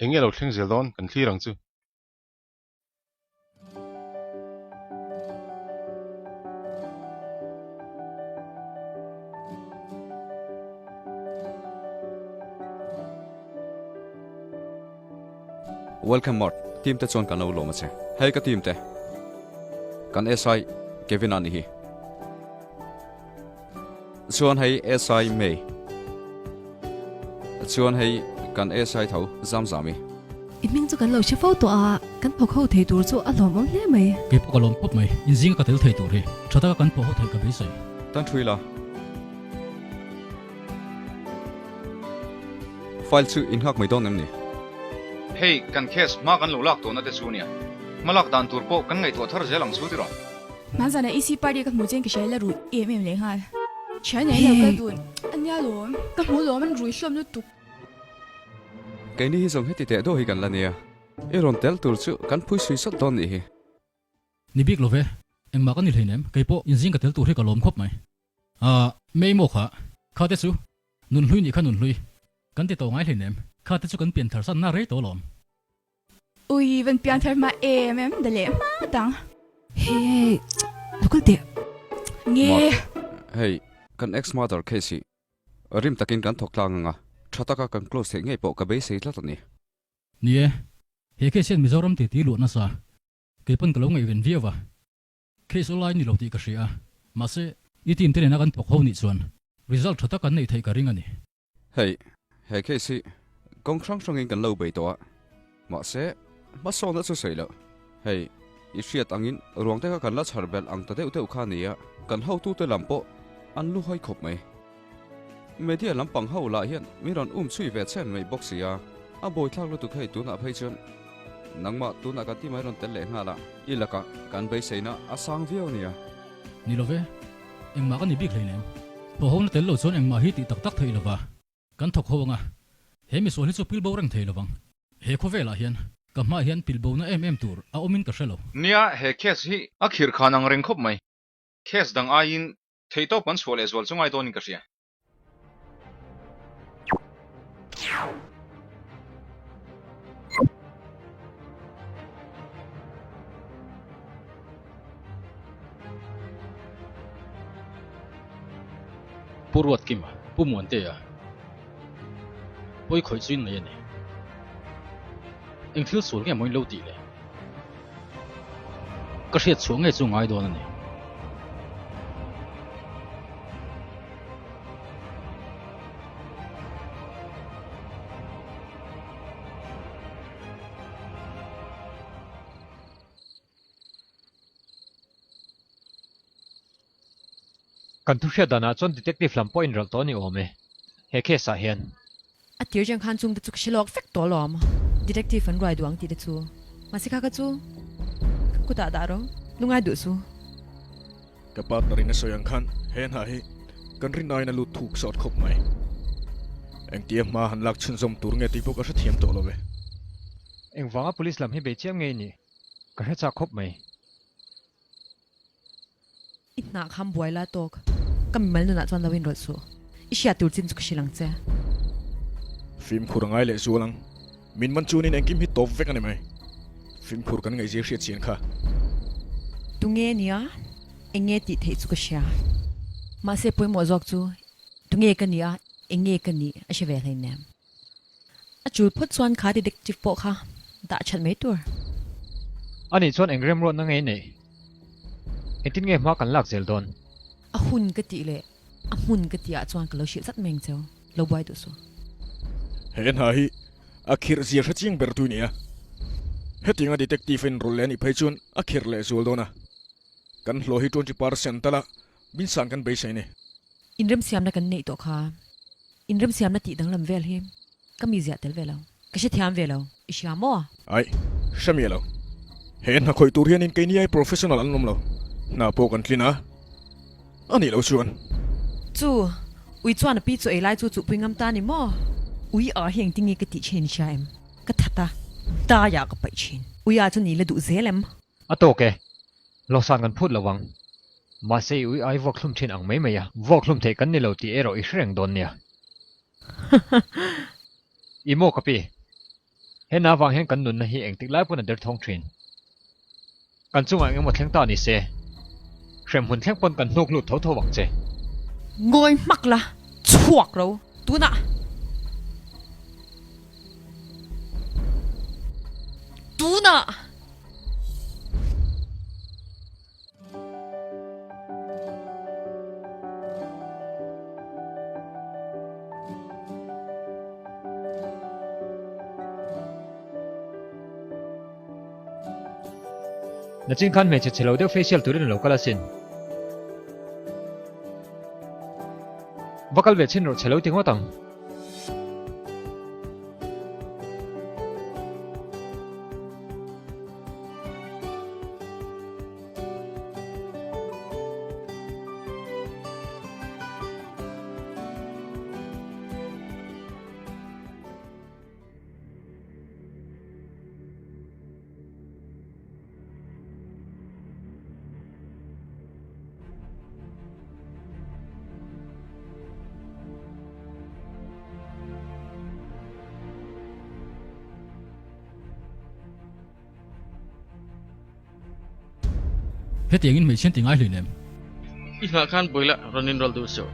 eng nge lo thleng zel dawn kan thlir ang chu. Welcome Mart, team te chuan kan lo lawm a che. Hei ka team te. Kan SI Kevin a ni hi. Chuan hei SI May. Chuan hei kan SI tho Zamzami. I hming chu kan lo hre fo tawh a, kan thawk ho thei tur chu a hlawmawm hle mai. Kei pawh ka lawm khawp mai, inzinga ka tel thei tur hi tha taka kan thawh ho theih ka beisei. Tan thui la. File chu in nghak mai dawn em ni? Hei kan case hma kan lo lak tawhna te chu nia, hma lak dan tur pawh kan ngaihtuah thar zel ang chu tiraw? Hmanzana EC party ka hmu chen ka hria la rui em em leh nghal. Thian nei lo ka dun a nia lawm, ka hmu lawm an rui hlawm lutuk. Keini hi zawng heti teh daw hi kan la nia, i rawn tel tur chu kan phui sui sawt dawn nih hi. Ni bik lo ve, engmah ka ni hleinem, kei pawh inzing ka tel tur hi ka lawm khawp mai. Ahh, May maw kha, kha te chu nun hlui nih kha nun hlui, kan ti tawh ngai hleinem, kha te chu kan pian thar san na rei tawh lawm. Ui, van pian thar hma em em, da leh hma tang. Hey, lo kal teh. Nge. Mark, hei, kan ex mother case hi rim takin kan thawk tlang anga, tha taka kan close theih ngei pawh ka beisei tlat a ni. Ni e, he case hian Mizoram titi luah nasa, kei pawn ka lo ngaihven viau a. Case aw lai ni lo tih ka hria a, mahse, i team te nena kan thawk ho nih chuan result tha tak kan neih theih ka ring a ni. Hei, he case hi kawng hrang hrangin kan lo bei tawh a, mahse hmasawnna chu sawi loh. Hei, i hriat angin ruang te kha kan la chhar belh ang ta deuh deuh kha a ni a, kan hotute lam pawh an lu hawi khawp mai. Media lampang ho lah hian min rawn um chhui ve chen mai bawk si a, a bawithlak lutuk hei tunah phei chuan nangmah tunah kan ti mai rawn tel leh nghal a, i lakah kan beiseina a sang viau a nia. Ni lo ve, Engmah ka ni bik hleinem. Thawh ho na tel lo chuan engmah hi tih tak tak theih lova kan thawk ho anga, he misual hi chu pilbo reng thei lovang. He khawvelah hian ka hmaah hian pilbo na em em tur a awmin ka hre lo. Nia, he case hi a khirh khan ang reng khawp mai. Case dang aiin theihtawp kan chhuah leh zual chu ngai dawnin ka hria. Pu Ruatkima, Pu Muantea pawi khawih chu in nei a ni. Eng thil sual nge maw in lo tih le? Ka hriat chhuah ngei chu ngai dawn a ni. Kan thu hriat danah chuan detective lam pawh inrawlh tawh a ni awm e, he case ah hian. A tir chang khan chungte chu ka hre lawk vek tawh alawm, detective an ruai duh ang tih te chu. Mahse kha kha chu ka kutah dah rawh, lungai duh su. Ka partner in a sawi ang khan he hna hi kan rin aiin a lut thuk sawt khawp mai. Engtia hma han lak chhunzawm tur nge tih pawh ka hrethiam tawh lo ve. Engvanga police lam hi bei chiam nge i nih? Ka hre chak khawp mai. I hnah kham buai la tawk. Ka mimal nunah chuan lo inrawlh suh. I hriat tur chin chu ka hrilh ang che. Fimkhur a ngai leh zual ang. Min man chuanin engkim hi tawp vek a ni mai. Fimkhur kan ngaihzir hriat chian kha. Tunge nia? Enge tih theih chu ka hria. Mahse pawimawh zawk chu tunge ka nia, enge ka nih a hre ve hleinem. A chul phawt chuan kha detective pawh kha dah that mai tur. Anih chuan eng remruatna nge i neih? Engtin nge hma kan lak zel dawn? A hun ka tih leh a hmun ka tih ah chuan ka lo hrilh zat mai ang cheu, lo buai duh suh. He hna hi A khirh zia hre chiang ber tui nia. Hetianga detective a inrawlh leh a nih phei chuan a khirh leh zual dawn a. Kan hlawh hi 20% tal a min san kan beisei ni. Inremsiamna kan neih tawh kha. Inremsiamna tih danglam vel hi ka mi ziah tel ve lo. Ka hrethiam ve lo. I hria maw? Aih, hre miah lo. He hna khawih tur hianin keini ai professional an awm lo. Hna pawh kan tlin a. A nih loh chuan. Chu, ui chuan a pi chu ei lai chu chuhpui ngam ta ni maw? Ui a hi engtin nge ka tih thin hria em? Ka that a, daiah ka paih thin. Ui a chu ni la duh zel em? A tawk e, Lawsan kan phut lo vang. Mahse i ui ai vuak hlum thin ang mai mai a, vuak hlum theih kan ni lo tih erawh i hre reng dawn nia. I maw ka pi? He na vang hian kan nunna hi engtik lai pawn a derthawng thin. Kan chungah eng emaw thleng ta ni se, hremhmun thleng pawn kan hnuk lut tho tho vang che. Ngawi hmak la, chhuak ro tunah. Tunah! Nachin khan hmeichhe chhe lo deuh facial turin a lo kal asin. Va kal ve chhin rawh chhe lo ti ngawt ang. Hetiangin hmeichhian ti ngai hlui nem. I nghah khan buaila rawn inrawlh duh suh.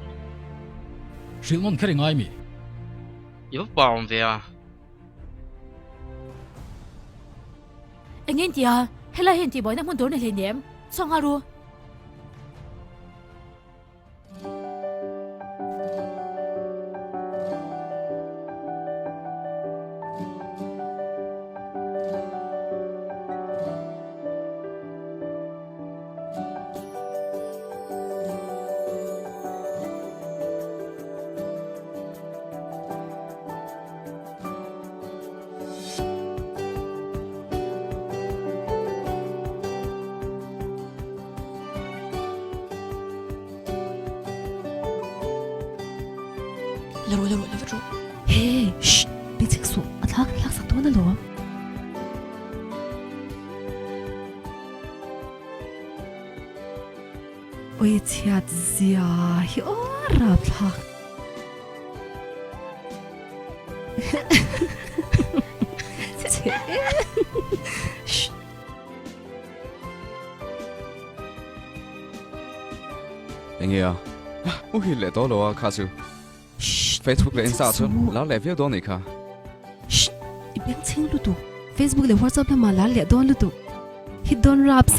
Hrilh nawn kher i ngai mi? I va pa awm ve a. Eng in tia, helai hian tihbuaina hmun tur a ni hleinem. Chhuak nghal ru. La rawh la rawh la vat rawh. He shh min chhek suh a thla kan hlak sak dawn alawm. Oi chhiat zia hi aw rapthlak. Chhe shh. Enge a? Muhil leh tawh lo a kha chu. Facebook leh Insta ah chuan lar leh viau dawn anih kha. Shh! I beng chhing lutuk. Facebook leh WhatsApp lamah lar leh dawn lutuk. Hit dawn raps.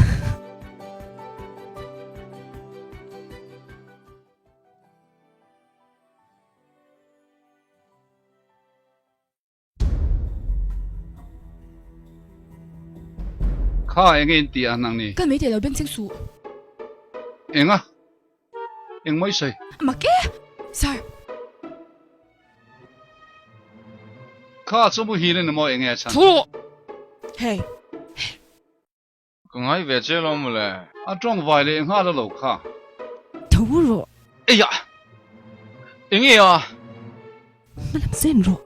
Kha enge in tih a nang ni? Kal mai teh lo beng chhing suh. Enga? Eng mai sawi? Mak e! Sir. Kha chu muhil a ni maw enge a chhan? Thu! Hey. Ka ngai ve che lo mawle. A tawng vai leh nghal a lo kha. Tho rawh. Eiah! Enge a? Hma lam zen rawh.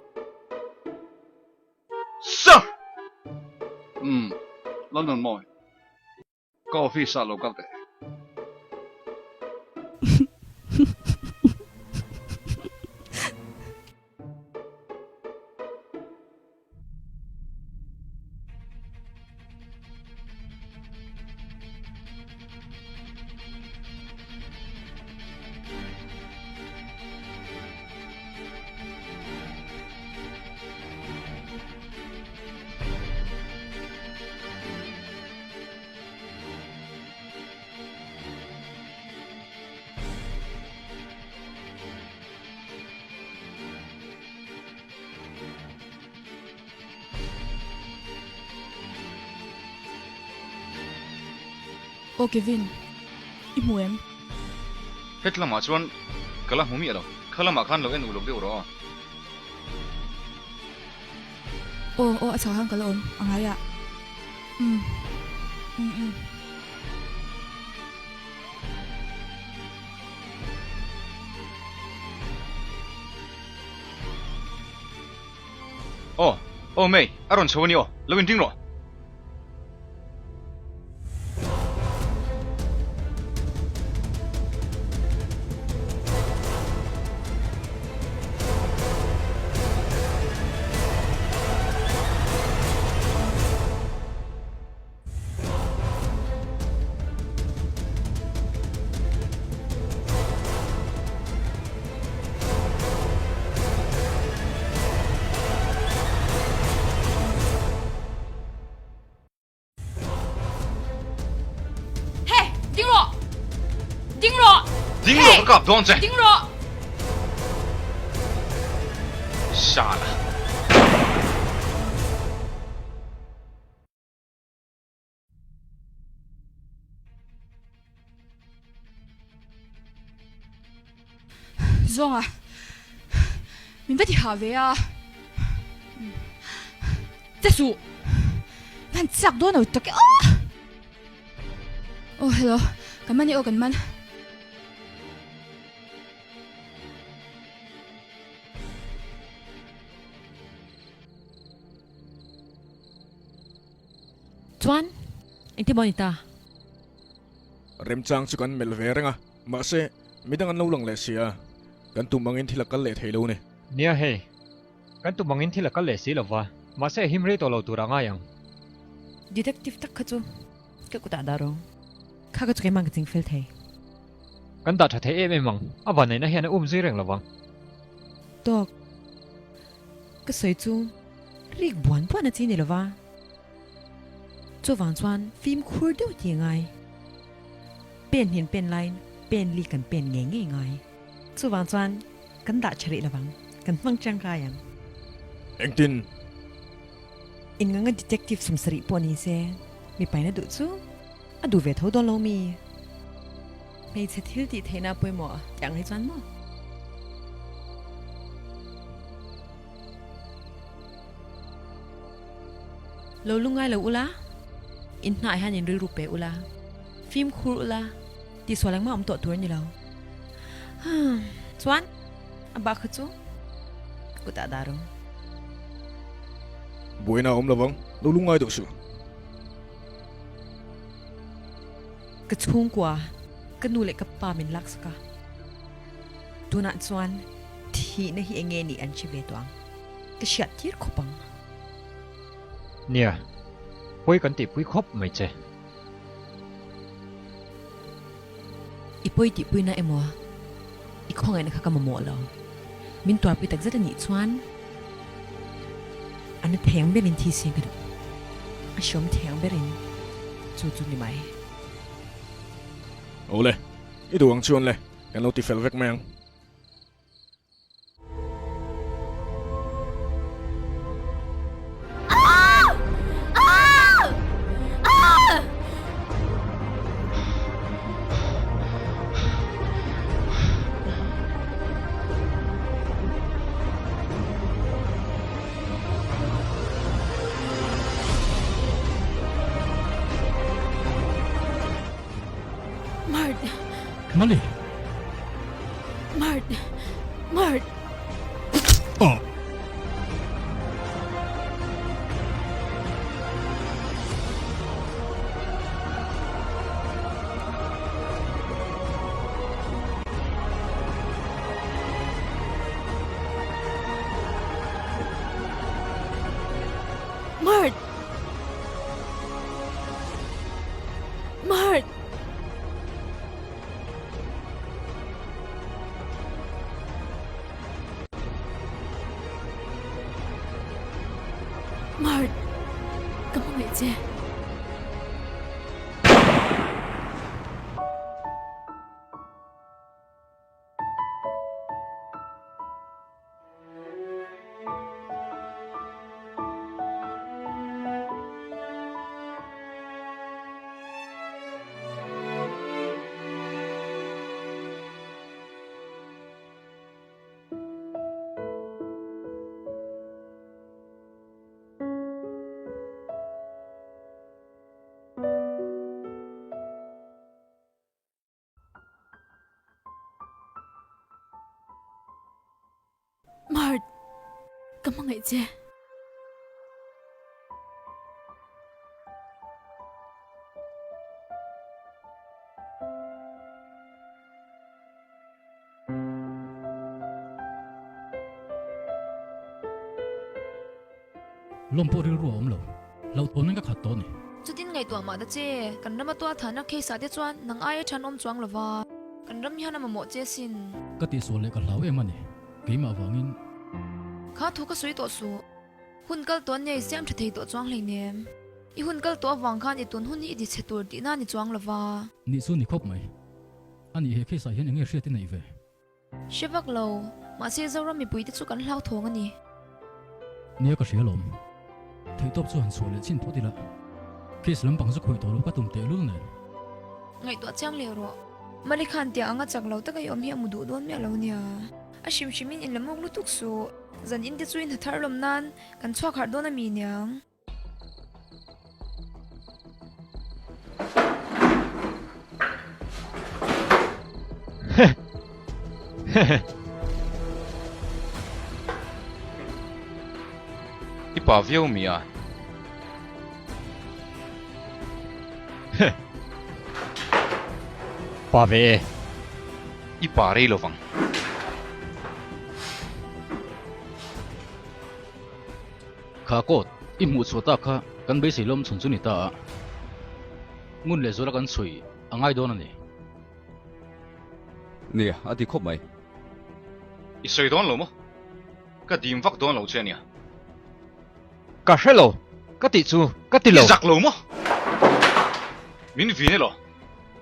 Sir! Umm, London mawi. Ka office ah lo kal teh. Aw Kevin, i hmu em? Het lamah chuan ka la hmu miah lo, kha lamah khan lo en uluk deuh rawh aw. Aw aw a chhak khan ka la awm a ngai ah. Umm umm umm. Aw aw May a rawn chho a ni aw, lo inring rawh. Hey! Ding rawh! Ding rawh! Ding rawh ka kap dawn che! Ding rawh! Shala. Zawnga, min va ti hah ve a. Che suh! Van chak dawn lo tak e aw! Aw hello, kan man e aw kan man. Chuan, engtin maw ni ta? Remchang chu kan melh ve reng a, mahse, midang an lo lang leh si a, kan tum angin thil a kal leh thei lo ni. Nia hei, kan tum angin thil a kal leh si lo va, mahse a him rei tawh lo tur a ngai ang. Detective tak kha chu ka kutah dah rawh, kha ka chu keimah ka ching fel thei. Kan dah tha thei em em ang, a vanneihna hian a um zui reng lo vang. Tawk, ka sawi chu rik buan buan a chi ni lo va. Chuvang chuan fimkhur deuh tih a ngai. Pen hin pen laiin pen li kan pen ngei ngei ngai. Chuvang chuan kan dah tha rih lovang, kan hmang tangkai ang. Engtin? Enganga detective sawmsarih pawh ni se, mipaina duh chu a duh ve tho dawn lo mi? Hmeichhe thil tih theihna pawimawh tih ang hi chuan maw? Lo lungai lo ula, in hnah hian in rilru pe ula, fimkhur ula, tihsual engmah awm tawh tur a ni lo. Chuan a bak kha chu ka kutah dah rawh. Buaina a awm lovang, lo lungai deuh suh. Ka chhungkua, ka nu leh ka pa min laksak a, tunah chuan thihna hi enge nih an hre ve tawh ang. Ka hriat tir khawp ang. Nia, pawi kan tihpui khawp mai che. I pawi tihpuina emaw i khawngaihna kha ka mamawh lo. Min tuarpui takzet a nih chuan a na theng berin thi se ka duh. A hriawm theng berin chu chu ni mai. Awle, i duh ang chuan le, kan lo tifel vek mai ang. Mart! Mali! Mart! Mart! Oh! Mart! Mart! Mart, ka hmangaih che. Ka hmangaih che. Lawm pawh rilru a awm lo. Hlauhthawn in ka khat tawh a ni. Chutin ngaihtuah mah ta che, kan rama tual thahna case ah te chuan nang aia than awm chuang lova, kan ram hian a mamawh che sin. Ka tihsual leh ka hlau em a ni, keimah vangin. Kha thu ka sawi tawh suh. Hun kal tawh nei siam tha thei tawh chuang hleinem. I hun kal tawh avang khan i tun hun hi i ti chhe tur tihna ni chuang lova. Nih chu ni khawp mai. A nih he case ah hian enge hriat i neih ve? Hre vak lo, mahse Zoram mipuite chu kan hlauthawng a ni. Nia ka hria lawm. Theihtawp chu han chhuah leh chin phawt ila. Case lampang chu khawih tawh lo ka tum tehlul nen. Ngaihtuah chiang leh rawh. Mali khan tiang anga chak lo taka i awm hi a mu duh dawn miah lo nia. A hrim hrimin in la muk lutuk suh. Zan in te chu i hna thar lawm nan kan chhuak harh dawn a mi niang. I pa viau mi a? Pa ve e. I pa rei lovang. Kha kawt, i hmuh chhuah tak kha kan beisei lawm chhun chu ni ta a. Ngun leh zuala kan chhui a ngai dawn a ni. Nia, a ti khawp mai. I sawi dawn lo maw? Ka dim vak dawn lo che ania. Ka hre lo, ka tih chu ka ti lo. I zak lo maw? Min vin elaw?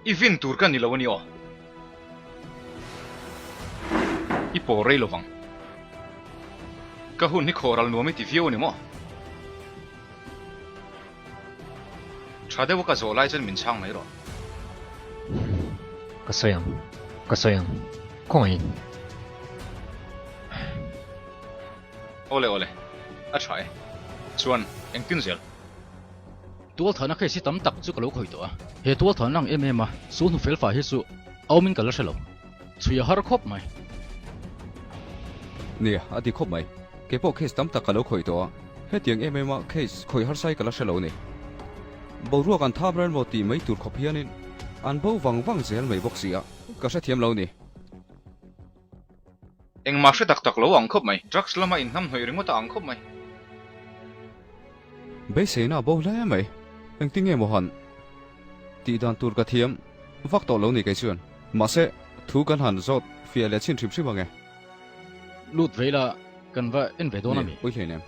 I vin tur ka ni lo a ni aw. I paw rei lovang. Ka hun hi khawhral nuam i ti viau a ni maw? Tha deuha ka zawh lai chuan min chhang mai rawh. Ka sawi ang, ka sawi ang, khawngaihin. Awle awle, a tha e. Chuan, engtin zel? Tualthahna case hi tam tak chu ka lo khawih tawh a, he tualthahna ang em em a sul hnu fel fai hi chu a awmin ka la hre lo. Chhui a har khawp mai. Nia, a ti khawp mai. Kei pawh case tam tak ka lo khawih tawh a, hetiang em em a case khawih harsa hi ka la hre lo a ni. Boruak an thap rel maw tih mai tur khawp hianin an bo vang vang zel mai bawk si a, ka hrethiam lo a ni. Engmah hre tak tak lo ang khawp mai. Drugs lama inhnamhnawih ringawt a ang khawp mai. Beiseina a bo hle mai. Engtin nge maw han tih dan tur ka thiam vak tawh lo ni kei chuan. Mahse, thu kan han zawt fiah leh chhin hrim hrim ang e. Lut vei la, kan va en ve dawn a mi? Nia, pui hleinem.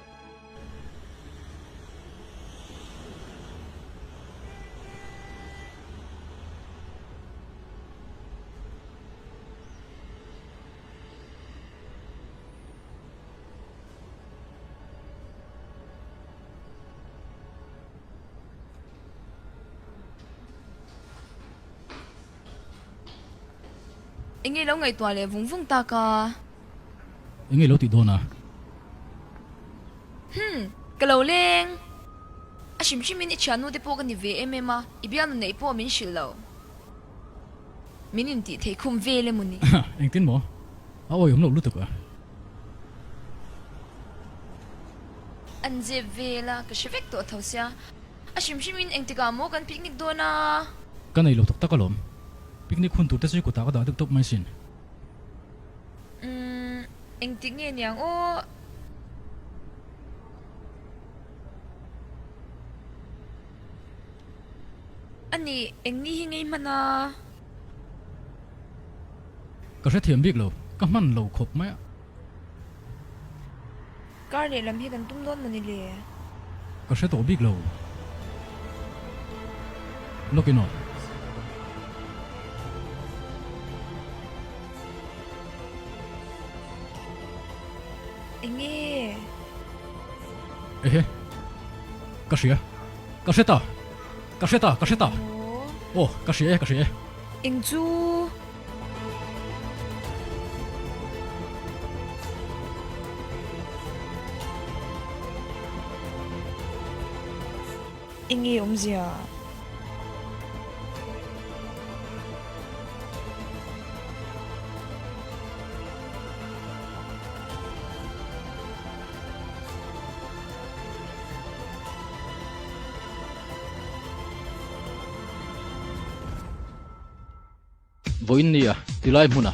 Enge lo ngaihtuah leh vung vung tak a? Enge lo tih dawn a? Hmm, ka lo leng. A hrim hrimin i thiannu te pawh ka ni ve em em a, i bialnu neih pawh min hrilh lo. Min intih theih khum vel emaw ni? Engtin maw? A awihawm loh lutuk a. An zep vel a, ka hre vek tawh tho sia. A hrim hrimin engtikah maw kan picnic dawn a? Ka nei lo tak tak alawm. Picnic hun tur te chu kutah ka dah deuh tawp mai sin. Umm, engtik nge niang aw? A nih, eng ni hi ngei hman a? Ka hrethiam bik lo, ka hman lo khawp mai a. Kar lehlam hi kan tum dawn mawni le? Ka hre tawh bik lo. Lawkin aw. Enge? Ehe. Ka hria. Ka hre ta. Ka hre ta, ka hre ta. Aw, ka hria e, ka hria e. Eng chu? Enge awmzia? Vawiin nia tilai hmuna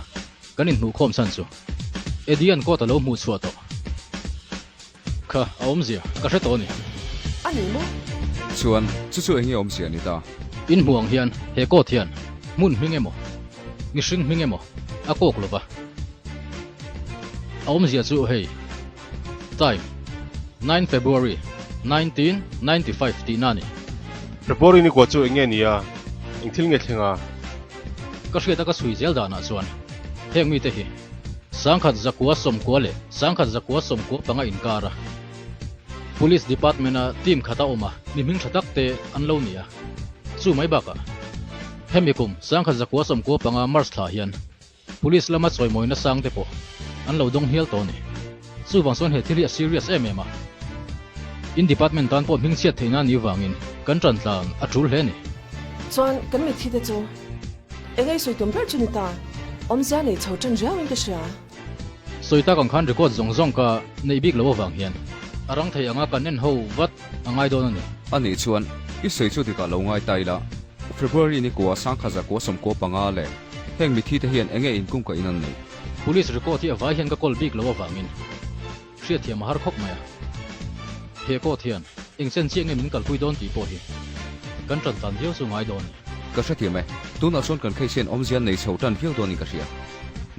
kan inhmuhkhawm chhan chu Eddie-a'n court a lo hmuh chhuah tawh. Kha, a awmzia ka hre tawh a ni. A ni maw? Chuan, chu chu enge awmzia ni ta? In hmuh ang hian he court hian hmun hming emaw, mihring hming emaw a kawk lo va. A awmzia chu hei, time, nine February, 1995 tihna a ni. February ni kua chu enge ni a? Eng thil nge thleng a? Ka hriata ka chhui zel danah chuan heng mite hi 1000 zakua 90 leh 1000 zakua 95 inkar a Police Department a team khat a awm a, mi hming tha tak te an lo ni a. Chu mai bakah hemi kum 1000 zakua 95 March thla hian Police lama chawimawina sang te pawh an lo dawng hial tawh a ni. Chuvang chuan he thil hi a serious em em a. In department tan pawh hmingchhiat theihna a nih vangin kan tan tlan a tul hle a ni. Chuan kan mitthi te chu eng ei sawi tum ber chu ni ta, awmzia nei chho tan riauin ka hria. Sawi tak ang khan record zawng zawng ka neih bik loh avang hian a rang thei anga kan en ho vat a ngai dawn a ni. A nih chuan i sawi chu dikah lo ngai ta ila, February ni kua 1000 95 leh heng mitthi te hian enge inkungka in an neih? Police record hi a vai hian ka kawl bik loh avangin hriatthiam a har khawp mai a. He court hian eng chen chiah nge min kalpui dawn tih pawh hi kan tan tan viau chu ngai dawn a ni. Ka hrethiam e, tunah chuan kan case hian awmzia nei chho tan viau dawnin ka hria.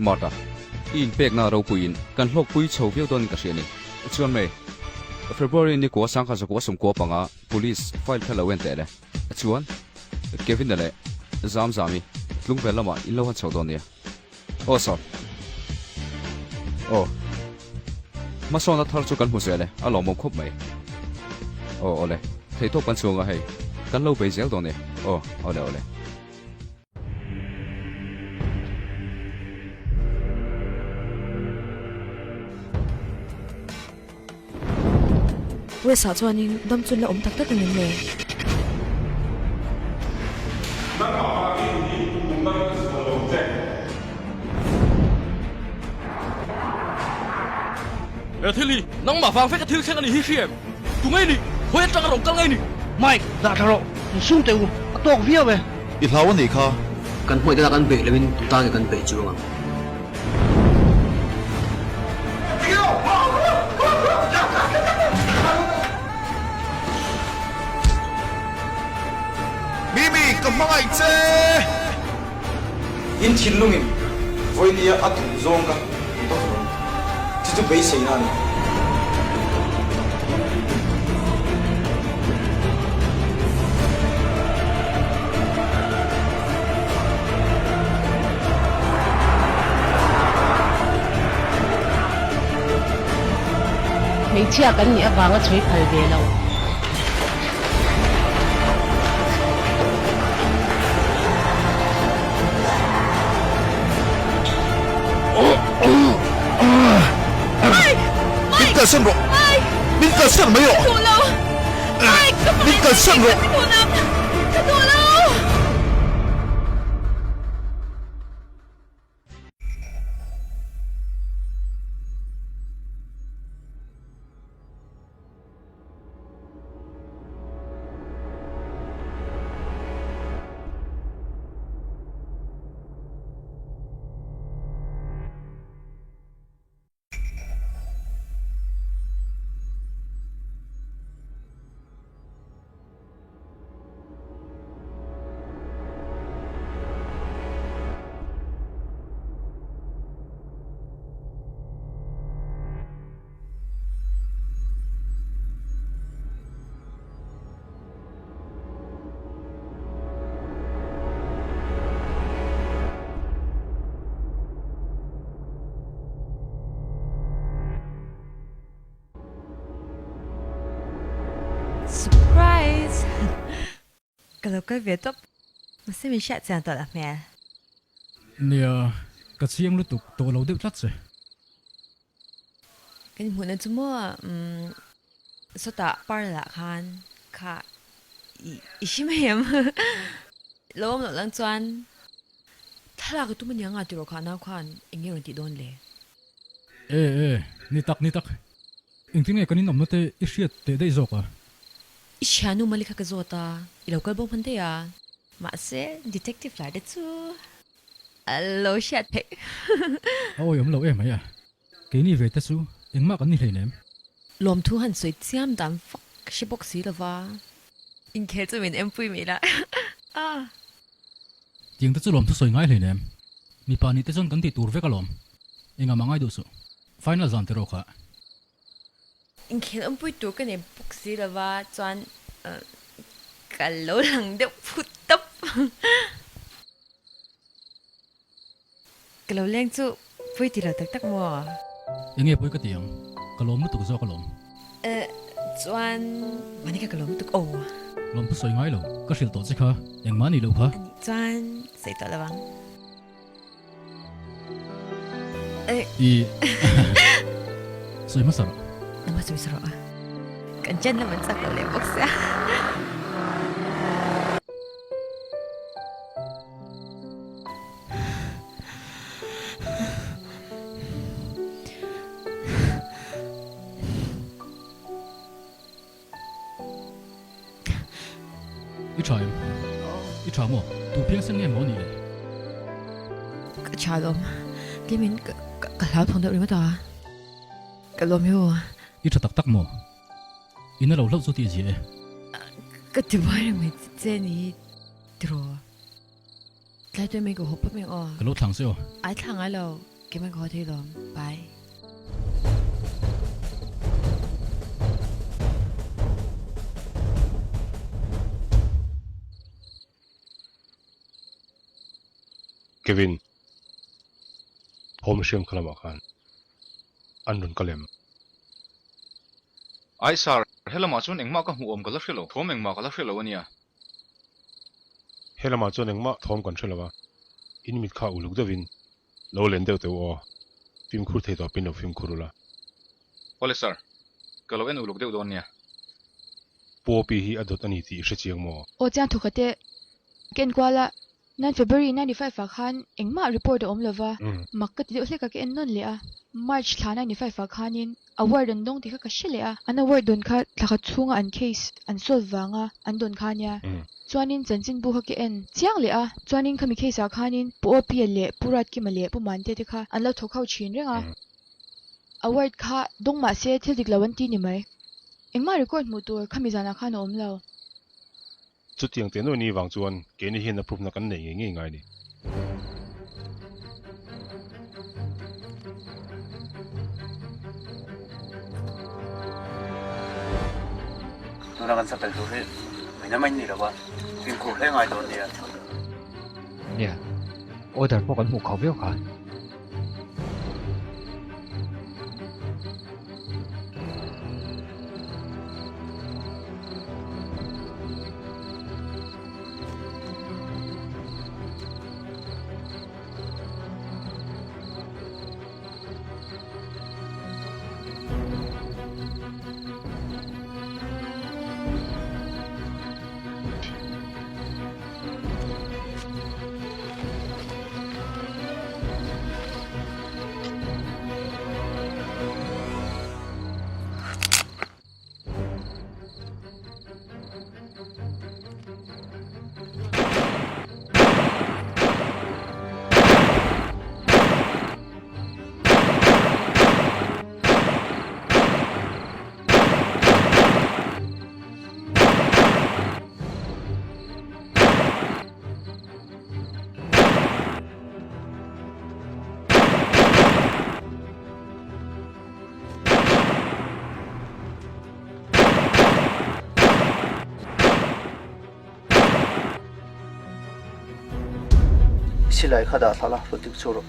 Martha, i inpekna ropuiin kan hlawkpui chho viau dawnin ka hria a ni. Chuan May, February ni kua 1095 police file kha lo en teh le. Chuan, Kevin-a leh Zamzami tlungvel lamah in lo han chho dawn nia. Aw sir. Aw. Hmasawnna thar chu kan hmu zel e, a lawmawm khawp mai. Aw awle, theihtawp kan chhuang a hei, kan lo bei zel dawn e. Aw, awle awle. West ah chuanin dam chu la awm tak tak ang em le? Nangmah vangin hi kum dang ka chhuah lo che. He thil hi nangmah vang veka thil thleng a nih hi hria em? Tu ngei nih? Khawi atanga rawn kal ngei nih? Mike, dah tha rawh. Insum teh u, a tawk viau e. I hlau a nih kha. Kan hmuih te kan beih loin tu ta nge kan beih chuang ang. Mimi, ka hmangaih che! In thinlungin vawinia a duh zawng ka ti tawk lo. Chu chu beiseina a ni. Hmeichhia kan nih avanga chhui phal ve lo. Min kalsan rawh! Min kalsan mai rawh! Min kalsan rawh! Surprise! Ka lo kal ve tawp. Mahse min hriat chian tawh la hmel. Nia, ka chiang lutuk tawh lo deuh tlat che. Kan inhmuhna chu maw umm sawtah parlour ah khan kha i i hre mai em? Lo awm loh lang chuan thlalak a tum aniang a tiraw kha nau khan eng nge rawn tih dawn le? E e, ni tak ni tak. Engtin nge kan inawmna te i hriat teh daih zawk a? I thiannu mali kha ka zawt a, i lo kal bo hman daih a. Mahse detective lar te chu. A lo hriat theih. A awih awm lo em mai a. Keini ve te chu engmah kan ni hleinem. Lawmthu han sawi chiam dan vak ka hre bawk si lova. Inkhel chu min empui mai la. Ah. Tiang te chu lawmthu sawi ngai hleinem. Mipa nih te chuan kan tih tur vek alawm. Engah mah ngai duh suh. Final zan tiraw kha. Inkhel awmpui tur ka nei bawk si lova chuan ka lo lang deuh phut tawp. Ka lo leng chu pawi ti lo tak tak maw? Enge pawi ka ti ang? Ka lawm lutuk zawk alawm. Eh, chuan mahni kha ka lawm lutuk aw. Lawm thu sawi ngai lo, ka hrilh tawh che kha, engmah ni lo kha. Anih chuan sawi tawh lo ang. Eh. I sawi hmasa rawh. Nangmah sawi hmasa rawh a. Kan chen lam an chak lo leh bawk sia. I tha em? I tha maw? Tu phiangsen nge maw nih le? Ka tha lawm. Tlemin ka hlau thawng deuh ringawt a. Ka lawm hi aw. I tha tak tak maw? Ina lo hlauh chu tih zia e. Ka ti buai reng mai che ni tiraw. Tlai tuai mai ka haw phawt mai aw. Ka lo thlang che aw. Ai thlang ngai lo, keimah ka haw thei lawm. Bye. Kevin, Home hriam kha lamah khan an rawn kal em? Ai sir, helamah chuan engmah ka hmuh awm ka la hre lo, thawm engmah ka la hre lo a nia. Helamah chuan engmah thawm kan hre lo a, in mit kha uluk deuhin lo len deuh teuh aw, fimkhur thei tawpin lo fimkhur ula. Awle sir, ka lo en uluk deuh dawn nia. Pu Opi hi a dawt a ni tih i hre chiang maw? Aw chiang thawkhat e, ka enkual a, Nan February 95 ah khan engmah report a awm lova, mak ka ti deuh hlek a ka en nawn leh a. March thla 95 ah khanin award an dawng tih kha ka hre leh a, an award dawn kha thla khat chhunga an case an solve vanga an dawn kha nia. Chuanin chanchinbu kha ka en chiang leh a, chuanin khami case ah khanin Pu Opia leh Pu Ratkima leh Pu Mante te kha an lo thawk ho thin reng a. Award kha dawng mah se thil dik lo an ti ni mai. Engmah record hmuh tur khami zanah khan a awm lo. Chutiang teh nuaih ni vang chuan keini hian a proof-na kan neih ngei ngei ngai a ni. Tuna kan sapel tur hi min a ni lo a, fimkhur hle ngai dawn nia. Nia, order pawh kan hmuh khauh viau kha. Silai kha dah thla la, rawn dik chu rawh.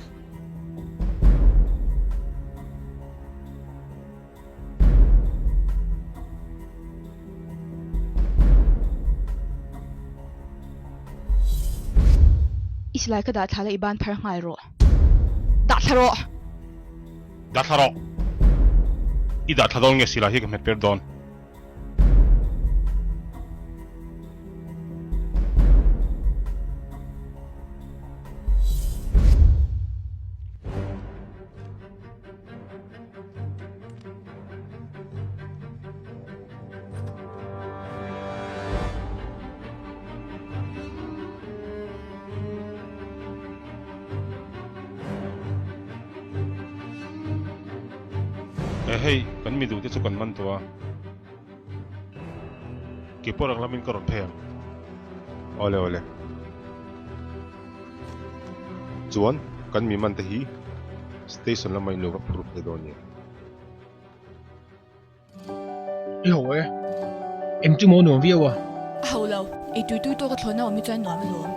I silai ka dah thla la i ban phar nghal rawh. Dah thla rawh! Dah thla rawh! I dah thla dawn nge silai hi ka hmet per dawn? E hei, kan mi duhte chu kan man tawh a. Keipawh rang lamin ka rawn phei ang. Awle awle. Chuan kan mi man te hi station lama in lo va phur phei dawn nia. I ho e. Eng chu maw nuam viau a? A ho lo. Ei tui tui tawk a thlawhna awm hi chuan nuam alawm.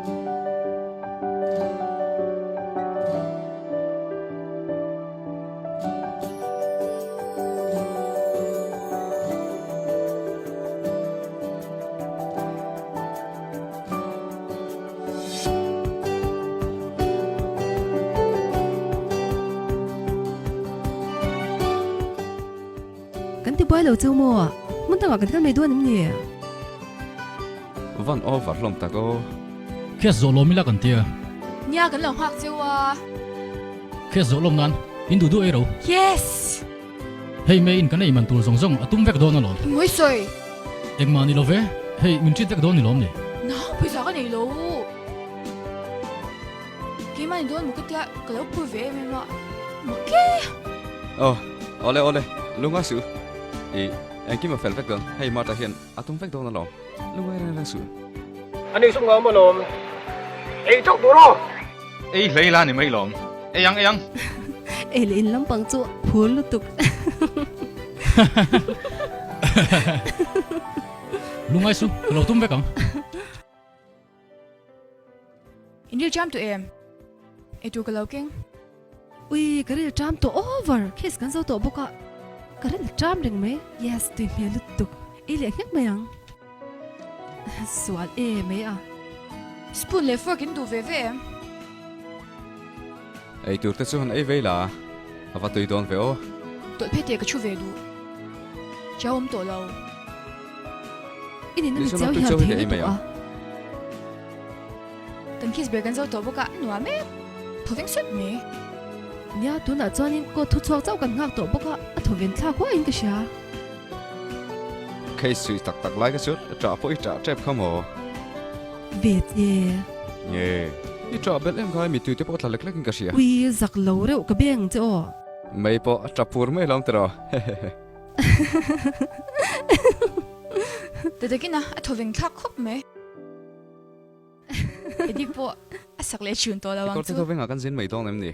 Kan ti buai lo cheu maw? Hmun dangah kan kal mai dawn em ni? Van over hlawm tak aw. Case zawh lawm ila kan tia. Nia kan lo nghak cheu a. Case zawh lawm nan in duh duh ei ro. Yes! Hei me in kan ei man tur zawng zawng a tum vek dawn alawm. Mawi sawi. Engmah ni lo ve, hei min treat vek dawn ni lawm ni. Nau pawisa ka nei lo. Keimah ni dawn maw ka tia ka lo phur ve em em a, mak e! Aw, awle awle, lungai suh. I engkim a fel vek dawn, hei Martha hian a tum vek dawn alawm, lungai reng reng suh. A ni sum ngam alawm, ei chauh tur aw! Ei hlei la ni mai lawm, ei ang ei ang. Ei leh in lampang chu phur lutuk. Lungai suh, ka lo tum vek ang. In ril ṭam tawh em? Eitur ka lo keng. Ui, ka ril ṭam tawh over! Case kan zo tawh bawk a, ka ril ṭam reng mai. Yes, tui hmel lutuk. Ei leh nghek mai ang. Sual e mai a. Spoon leh fork in duh ve ve em? Eitur te chu han ei vei la, a va tui dawn ve aw. Tawlh phei teh ka thu ve duh. Chiau awm tawh lo. I nihna mi chiau hian thei lutuk a. Kan kiss ber kan zo tawh bawk a, a nuam e. Thawveng sawt mai. Nia, tunah chuanin court thu chhuak chauh kan nghak tawh bawk a, a thawven thlak huaiin ka hria. Case suih tak tak lai kha chu ṭah pawh i ṭah ṭep kha maw? Ve che. Nge, i ṭah belh em kha mittui te pawh tla lek lekin ka hria. Ui, zak lo reuh ka beng che aw. Mei pawh a ṭap pur mai lawm tiraw? Hehehe. Tatakina a thawveng thlak khawp mai. Eddie pawh a sak leh chhun tawh lo ang chu. I kawrte thawvengah kan zin mai dawn em ni?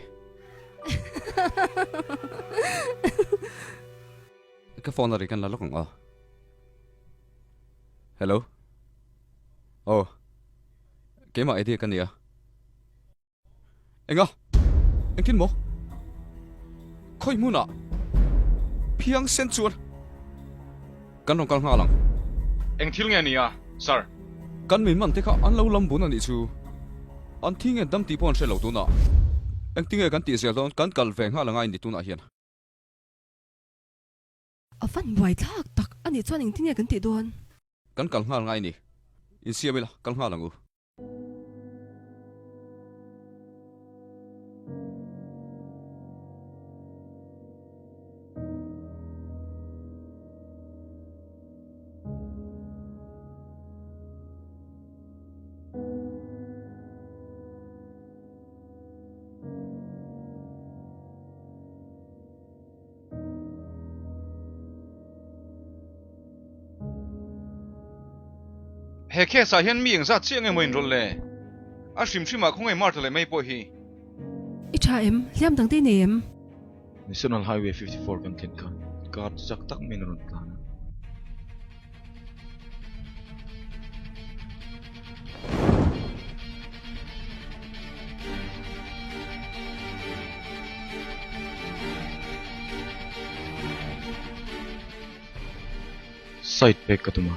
Ka phone a ri kan la lawk ang aw. Hello. Aw. Keimah Eddie ka nia. Enga? Engtin maw? Khawi hmunah phiang sen chuan kan rawn kal nghal ang. Eng thil nge nia, Sir? Kan min man te kha an lo lam bun a nih chu. An thi nge dam tih pawh an hre lo tunah. Engtin nge kan tih zel dawn kan kal ve nghal angai ni tunah hian. A van buaithlak tak a nih chuan engtin nge kan tih dawn? Kan kal nghal ngai ni. Insiam ila, kal nghal ang u. He case ah hian mi engzat chiah nge maw inrawlh le? A hrim hrim ah khawngaih Martha leh May pawh hi. I tha em? Hliam dang te i nei em? National Highway 54 kan thlen khan car chu chak tak maiin a rawn tlan a. Side pek ka tum a,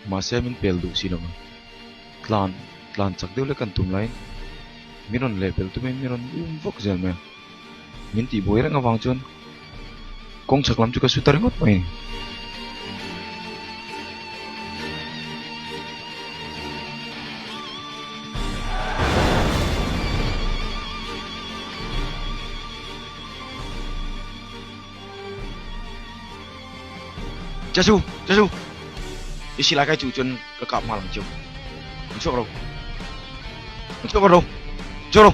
mahse min pel duh si lo va, tlan tlan chak deuh lek kan tum laiin min rawn lehpelh tumin min rawn um vak zel mai a, min tihbuai reng avang chuan kawng chhak lam chu ka su ta ringawt mai a ni. Jesu! Jesu! I silai kai chuh cun ka kap hnga lang cio. An chuak lo. An chuak lo. Chuak lo.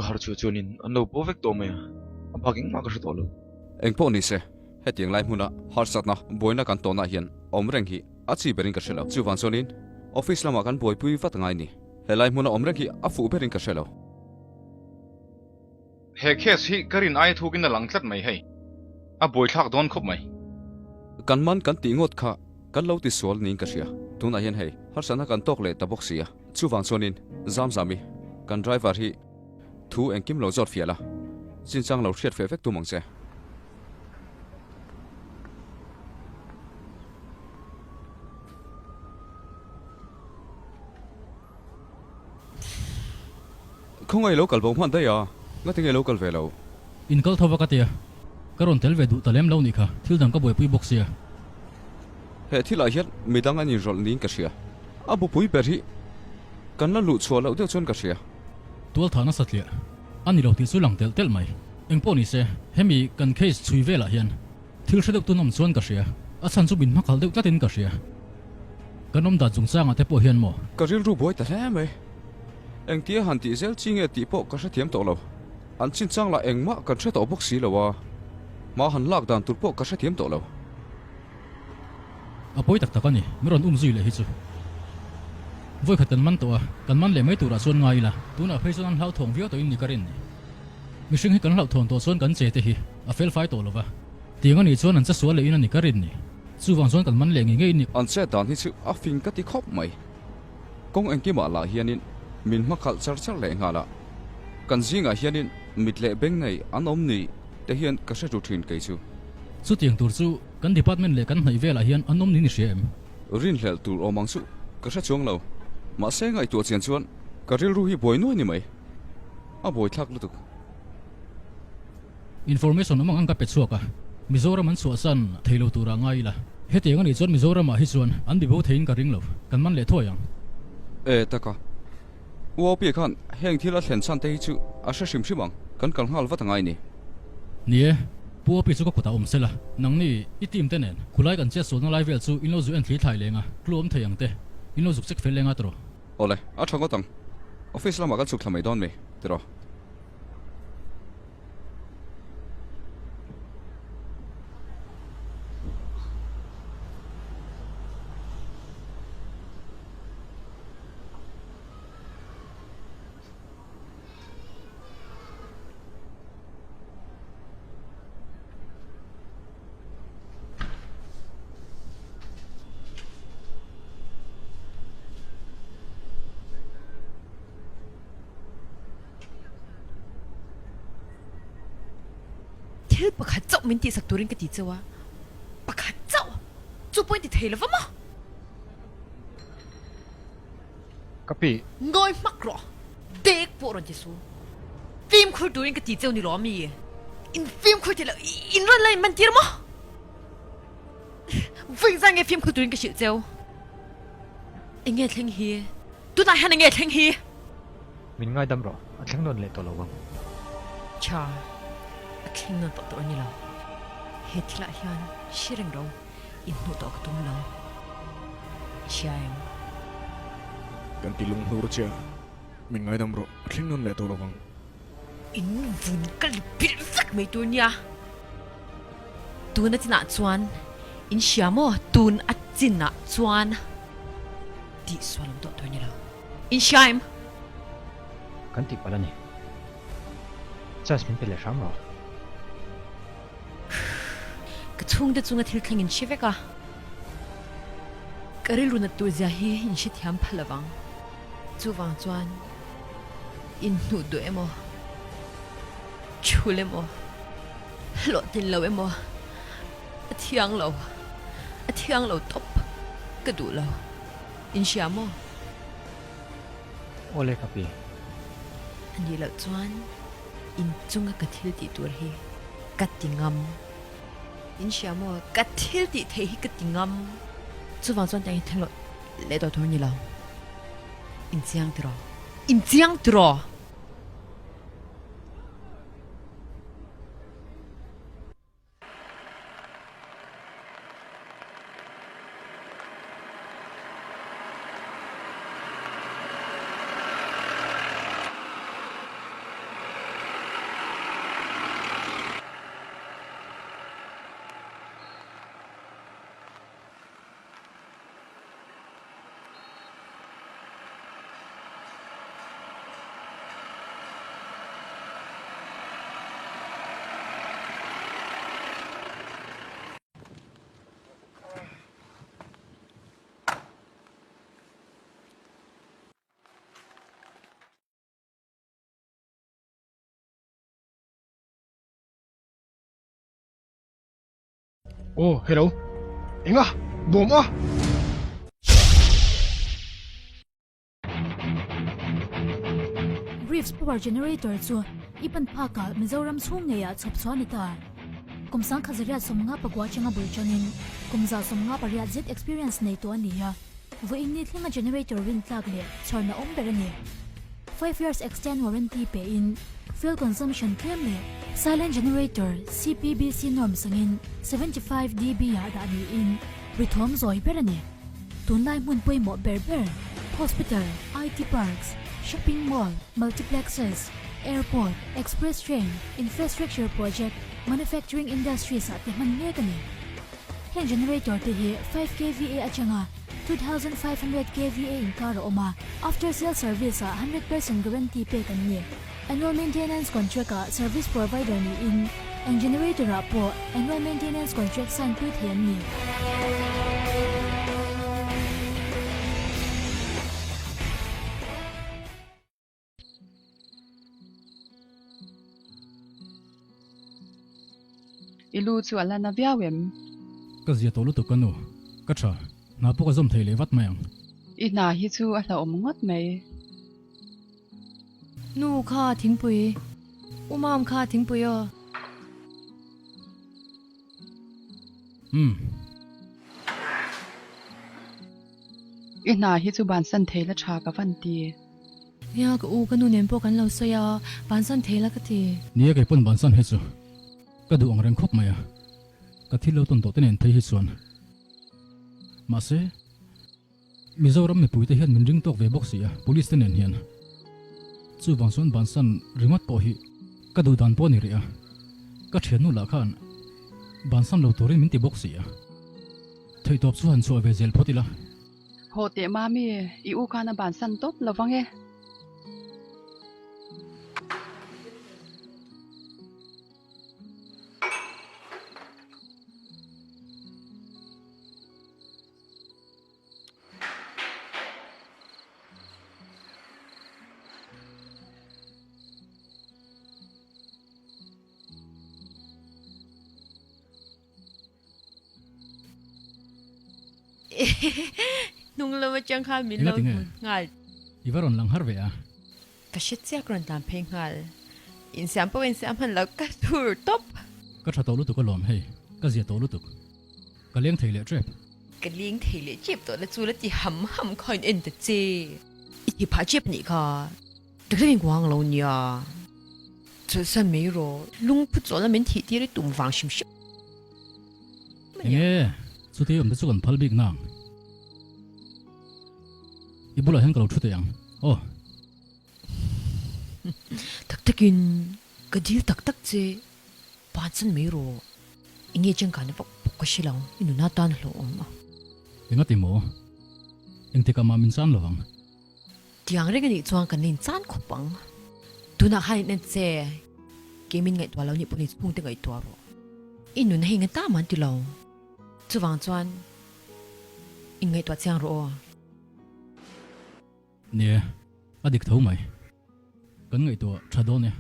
harh chhuah chuanin an lo bo vek tawh mai a, a bak engmah ka hre tawh lo. Engpawh ni se, hetiang lai hmuna harsatna buaina kan tawnah hian awm reng hi a chi berin ka hre lo. Chuvang chuanin office lamah kan buaipui vat ngai ni. Helai hmuna awm reng hi a fuh berin ka hre lo. He case hi ka rin aia thukin a lang tlat mai hei. A buaithlak dawn khawp mai. Kan man kan tih ngawt kha kan lo ti sual niin ka hria. Tunah hian hei harsatna kan tawk leh ta bawk si a. Chuvang chuanin Zamzami, kan driver hi thu engkim lo zawt fiah la, chinchang lo hriat feh vek tum ang che. Khawngaih lo kal bo hman daih a, ngati nge lo kal ve lo? In kal tho va ka tia, ka rawn tel ve duh ta lem lo nih kha, thil dang ka buaipui bawk sia. He thilah hian midang an inrawlh niin ka hria, a bupui ber hi kan la luh chhuah loh deuh chuan ka hria. Tual thah nasa tliah a ni lo tih chu lang telh telh mai. Engpawh ni se, hemi kan case chhui velah hian thil hre deuh tun awm chuan ka hria, a chhan chu min hmakhalh deuh tlatin ka hria. Kan awm dan chungchangah te pawh hian maw? Ka rilru buai ta hle mai. Engtia han tih zel chi nge tih pawh ka hrethiam tawh lo. An chinchang lah engmah kan hre tawh bawk si lo a, hma han lak dan tur pawh ka hrethiam tawh lo. A pawi tak tak a ni, mi rawn um zui leh hi chu. Vawikhat kan man tawh a, kan man leh mai turah chuan ngai ila, tunah phei chuan an hlauthawng viau tawhin ni ka rin ni. Mihring hi kan hlauhthawn tawh chuan kan che te hi a felfai tawh lo va, tiang a nih chuan an che sual leh in a ni ka rin ni. Chuvang chuan kan man leh ngei ngei ni. An chet dan hi chu a fing ka ti khawp mai. Kawng engkimah lah hianin min hmakhalh char char leh nghal a, kan zingah hianin mit leh beng nei an awm ni te hian ka hre ru thin kei chu. Chutiang tur chu kan department leh kan hnaih velah hian an awm niin i hria em? Rinhlelh tur awm ang chu ka hre chuang lo. Mahse ngaihtuah chian chuan ka rilru hi buai nuai ni mai. A buaithlak lutuk. Information awm ang ang ka pe chhuak a, Mizoram an chhuahsan thei lo turah ngai ila. Hetiang a nih chuan Mizoramah hi chuan an bibo theiin ka ring lo, kan man leh thuai ang. E taka, UOP khan heng thil a thlen chhan te hi chu a hre hrim hrim ang, kan kal nghal vat angai ni. Ni e, Pu OP chu ka kutah awm sela, nangni i team te nen khulai kan chetsualna lai vel chu in lo zu en thli thlai leng a, clue awm thei ang te, in lo zuk check fel leng a tiraw? Awle, a tha ngawt ang. Office lamah kan chhuk thla mai dawn mi, tiraw? Thil pakhat chauh min tihsak turin ka ti cheu a, pakhat chauh! Chu pawh in ti thei lova maw? Ka pi. Ngawi hmak rawh, dek pawh rawn ti su. Fimkhur turin ka ti cheu ni lo ami? In fimkhur tih loh in rawn la in man tir maw? Vawi zan nge fimkhur turin ka hrilh cheu? Enge thleng hi? Tunah hian enge thleng hi? Min ngaidam rawh, a thleng nawn leh tawh lo ang. Tha, a thleng nawn tawh tawh a ni lo. He thilah hian hre reng ro in hmuh tawh ka tum lo. I hria em? Kan ti lunghnur che a, min ngaidam rawh, a thleng nawn leh tawh lo ang. In vun ka li bilh vek mai tur nia. Tun a chinah chuan in hria maw? Tun a chinah chuan tih sual awm tawh tur ni lo. In hria em? Kan tih palh a ni. Chance min pe leh hram rawh. Ka chhungte chunga thil thleng in hre vek a. Ka rilru nat tur zia hi in hrethiam pha lovang. Chuvang chuan in hnuh duh emaw, thul emaw, hlawhtlin lo emaw a thiang lo, a thiang lo tawp ka duh lo. In hria maw? Awle ka pi. A nih loh chuan in chunga ka thil tih tur hi ka ti ngam. In hria maw? Ka thil tih theih hi ka ti ngam. Chuvang chuan tiang hi thleng loh leh tawh tur ni lo. In chiang tiraw? In chiang tiraw? Aw, hello. Enga? Bawm a! Greaves Power Generator chu i pan phakah Mizoram chhung ngeiah chhawp chhuah a ni ta. Kum 1954 atanga bul tangin kum 158 zet experience nei tawh a ni a, vawiin ni thlenga generator rintlak leh chharna awm ber a ni. 5 years extend warranty pein fuel consumption tlem leh silent generator CPBC norms angin 75 dB ah dah niin rithawm zawi ber a ni. Tunlai hmun pawimawh ber ber hospital, IT parks, shopping mall, multiplexes, airport, express train, infrastructure project, manufacturing industries ah te hman mek a ni. Heng generator te hi 5 kVA atanga 2500 kVA inkar a awm a, after sale service ah 100% guarantee pek an ni. Annual maintenance contract ah service provider niin eng generator ah pawh annual maintenance contract sign pui thei an ni. I lu chu a la na viau em? Ka zia tawh lutuk ka nu. Ka tha. Hna pawh ka zawm thei leh vat mai ang. I hna hi chu a hlauhawm ngawt mai. Nu kha thingpui. U mam kha thingpui aw. Umm. I hna hi chu bansan thei la tha ka van ti. Nia ka u ka nu nen pawh kan lo sawi a, bansan thei la ka ti. Nia kei pawn bansan hi chu ka duh ang reng khawp mai a, ka thil lo tawn tawh te nen phei hi chuan. Mahse, Mizoram mipui te hian min ring tawk ve bawk si a, police te nen hian. Chuvang chuan bansan ringawt pawh hi ka duh dan pawh a ni rih a, ka thiannu lah khan bansan lo turin min ti bawk si a. Theihtawp chu han chhuah ve zel phawt ila. Haw teh Mami, i u khan a bansan tawp lo vang e. Hnung lam atang khan min lo hmu nghal. I va rawn lang har ve a. Ka hre chiak rawn tlan phei nghal. Insiam pawh insiam hman lo ka tur tawp. Ka tha tawh lutuk alawm hei, ka zia tawh lutuk. Ka leng thei leh tep. Ka leng thei leh tep tawh la chu la ti ham ham kha in en ta che. I ti phah tep nih kha. Ṭhakhleng in kuang lo nia. Chawlhsan mai rawh. Lungphu chawlhna min thih tir i tum vang hrim hrim a nia. Enge chuti awm te chu kan phal bik nang. I bulah hian ka lo thu teh ang aw. Tak takin ka dil tak tak che. Pansan mai rawh. Enge changkanna vak pawh ka hre lo. I nuna tan hlauhawm a. Engati maw? Engtikah mah min chan lo ang. Tiang reng anih chuan kan in chan khawp ang. Tunah khan in en che. Kei min ngaihtuah lo nih pawh ni chhungte ngaihtuah rawh. I nun hei nga ta man ti lo. Chuvang chuan in ngaihtuah chiang rawh aw. Nie, a dik tho mai. Kan ngaihtuah tha dawn e.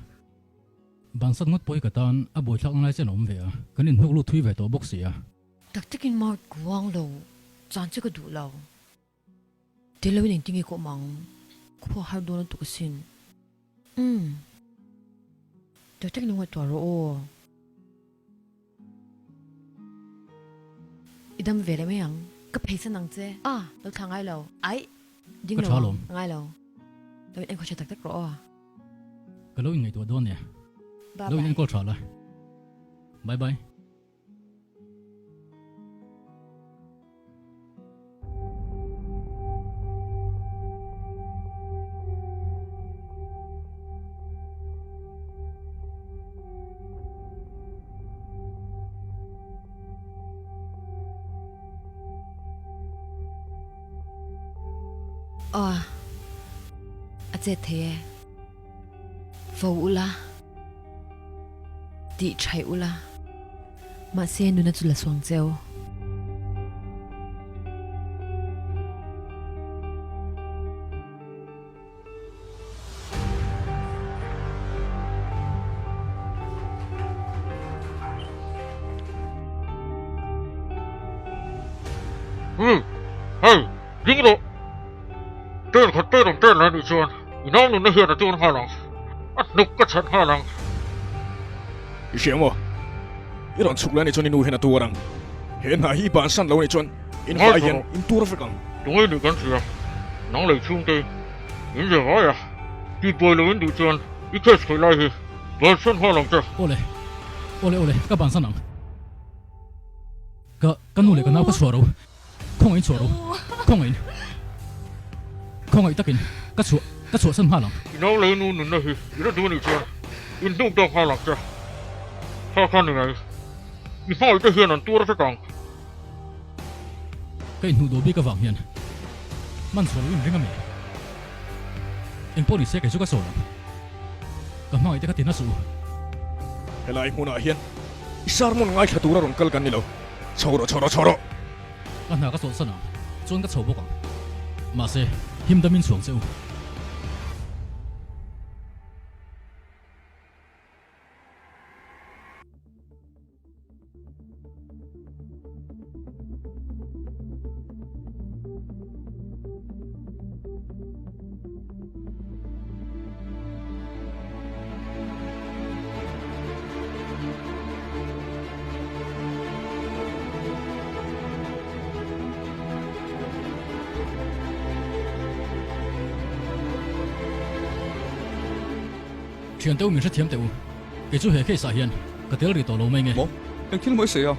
Bansat ngawt pawh hi ka tan a buaithlak na lai chen a awm ve a, kan inhnuk lut thui ve tawh bawk si a. Tak takin Mark kuang lo chan che ka duh lo. Tel loin engtin nge ka awm ang? Khua har dawn lutuk asin. Umm. Tak takin lo ngaihtuah rawh aw. I dam ve leh mai ang. Ka pheisan ang che. A, lo thla ngai lo. Aih, ding Ka lo tha ang. lawm. Ngai lo. Lo in enkawl tha tak tak rawh aw. Ka lo inngaihtuah dawn e. Bye Lo bye. in enkawl tha la. Bye bye. Aw, a chet thei e. Fo ula, tih thaih ula, mahse nuna chu la suang cheu. Hey! Hey! Ding rawh! Pen khat pen ang pen lai nih chuan i nau nunna hian a tuar nghal ang. A hnuk ka chhat nghal ang. I hria maw? I rawn chhuk lai nih chuan i nu hian a tuar ang. He hna hi i bansan lo nih chuan in vai hian in tuar vek ang. Tunge nih kan hria? Nang lei chhungte in ve vai a, tihbuai lo in duh chuan i case khawih lai hi bansan nghal ang che. Awle, awle awle, ka bansan ang. Ka, ka nu leh ka nau ka chhuah ro. Khawngaih in chhuah ro. Khawngaih in. Khawngaih takin ka chhuah, ka chhuahsan nghal ang. I nau lei nu nunna hi i la duh anih chuan in hnuk dawk nghal ang che. Kha kha ni mai. I hmangaih te hian an tuar vek ang. Ka inhnuh duh bik avang hian man chhuah lo in ring a mi? Engpawh ni se kei chu ka sawi ang. Ka hmangaih te kha ti na suh u. Helai hmunah hian i sermon ngaithla tura rawn kal kan ni lo. Chho rawh, chho rawh, chho rawh! Ka hna ka chawlhsan ang, chuan ka chho bawk ang. Mahse, him damin chhuang che u. Thian teuh min hrethiam teh u. Kei chu he case ah hian ka tel rih tawh lo mai nge. Maw? Eng thil maw i sawi a?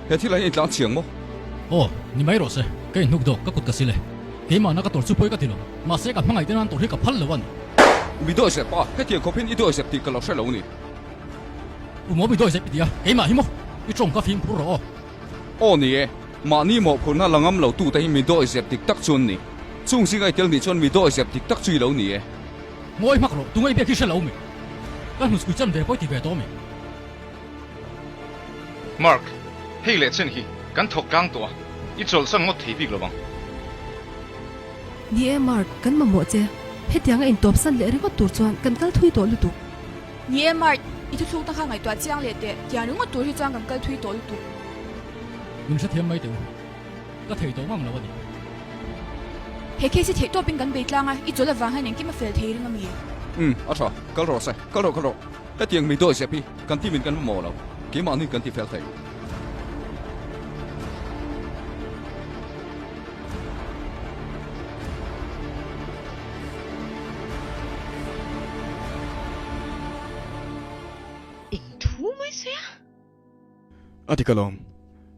He thil ah hian i tlang chiang maw? Aw, ni mai rawh se. Ka inhnuk dawk, ka kut ka sil e. Keimahna ka tawrh chu pawi ka ti lo. Mahse ka hmangaih te nan tawrh hi ka phal lo a ni. Mi dawi zep a, hetiang khawp hian i dawi zep tih ka lo hre lo ni. U maw mi dawi zep i ti a, keimah hi maw? I tawng ka fimkhur rawh aw. Aw ni e, mahni mawhphurhna la ngam lo tute hi mi dawi zep dik tak chu an ni. Chung zinga i tel nih chuan mi dawi zep dik tak chu i lo ni e. Ngawi hmak rawh, tunge i biak hi hre lo mi? Ka hnuchpui chan ve pawh i ti ve tawh mi? Mark, hei leh chen hi kan thawk tlang tawh a, i chawlhsan ngawt thei bik lo vang. Ni e Mark, kan mamawh che. Hetiang a intawpsan leh ringawt tur chuan kan kal thui tawh lutuk. Ni e Mark, i thuthlukna kha ngaihtuah chiang leh teh, tiang ringawt tur hi chuan kan kal thui tawh lutuk. Min hrethiam mai teh u, ka thei tawh ngang lo a ni. He case hi theih tawpin kan bei tlang a, i chawl avang hian engkim a fel thei ring a mi? Umm, a tha, kal rawh se, kal rawh kal rawh. Hetiang mi dawi zep hi kan team in kan mamawh lo, keimahni kan ti fel thei. Eng thu mai sawi a? A dik alawm,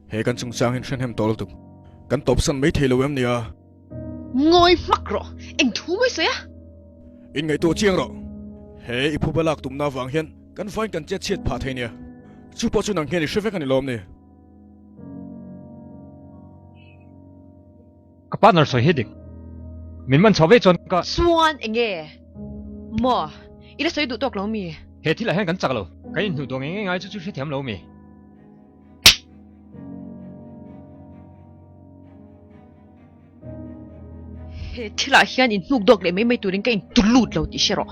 he kan chungchang hian hrenhem tawh lutuk, kan tawpsan mai thei lo em nia? Ngawi hmak rawh, eng thu mai sawi a? Inngaihtuah chiang rawh, he i phuba lak tumna avang hian kan vain kan chet chhiat phah thei nia, chu pawh chu nang hian i hre vek a ni lawm ni? Ka partner sawi hi dik. Min man chho vei chuan ka. Chuan enge? Maw? I la sawi duh tawk lo mi? He thil ah hian kan chak lo. Kan inhnuh duh ngei ngei ngai chu chu hrethiam lo mi? He thil ah hian inhnuk dawk leh mai mai turin ka intu lut lo tih hre rawh.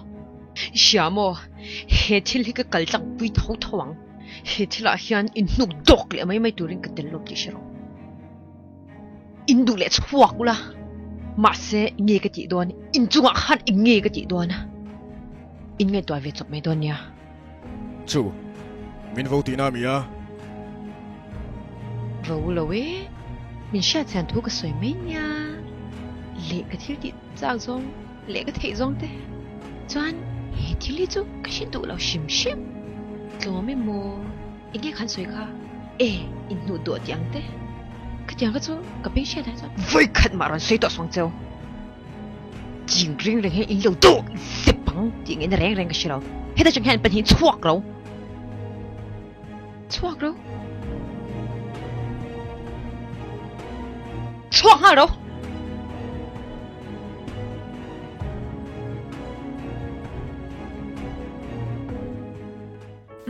I hria maw? He thil hi ka kal tlang pui tho tho ang. He thil ah hian inhnuk dawk leh mai mai turin ka tel lo tih hre rawh. In duh leh chhuak ula, mahse eng nge ka tih dawn, in chungah khan eng nge ka tih dawn a, in ngaihtuah ve chawp mai dawn nia. Chu, min vo tihna a mi a? Vo lo e, min hriat chian thu ka sawi mai nia, leh ka thil tih chak zawng leh ka theih zawng te chuan he thil hi chu ka hre duh lo hrim hrim. Tlawm emaw? Eng nge khan sawi kha? E, inhnuh duah tih ang te. Khatiang kha chu ka beng hriat ah chuan vawi khat mah rawn sawi tawh suang cheu. Ching reng reng hian in lo dawk zep ang tih ngaihna reng reng ka hre lo. Heta chang hian pahnih chhuak ro. Chhuak ro. Chhuak nghal ro.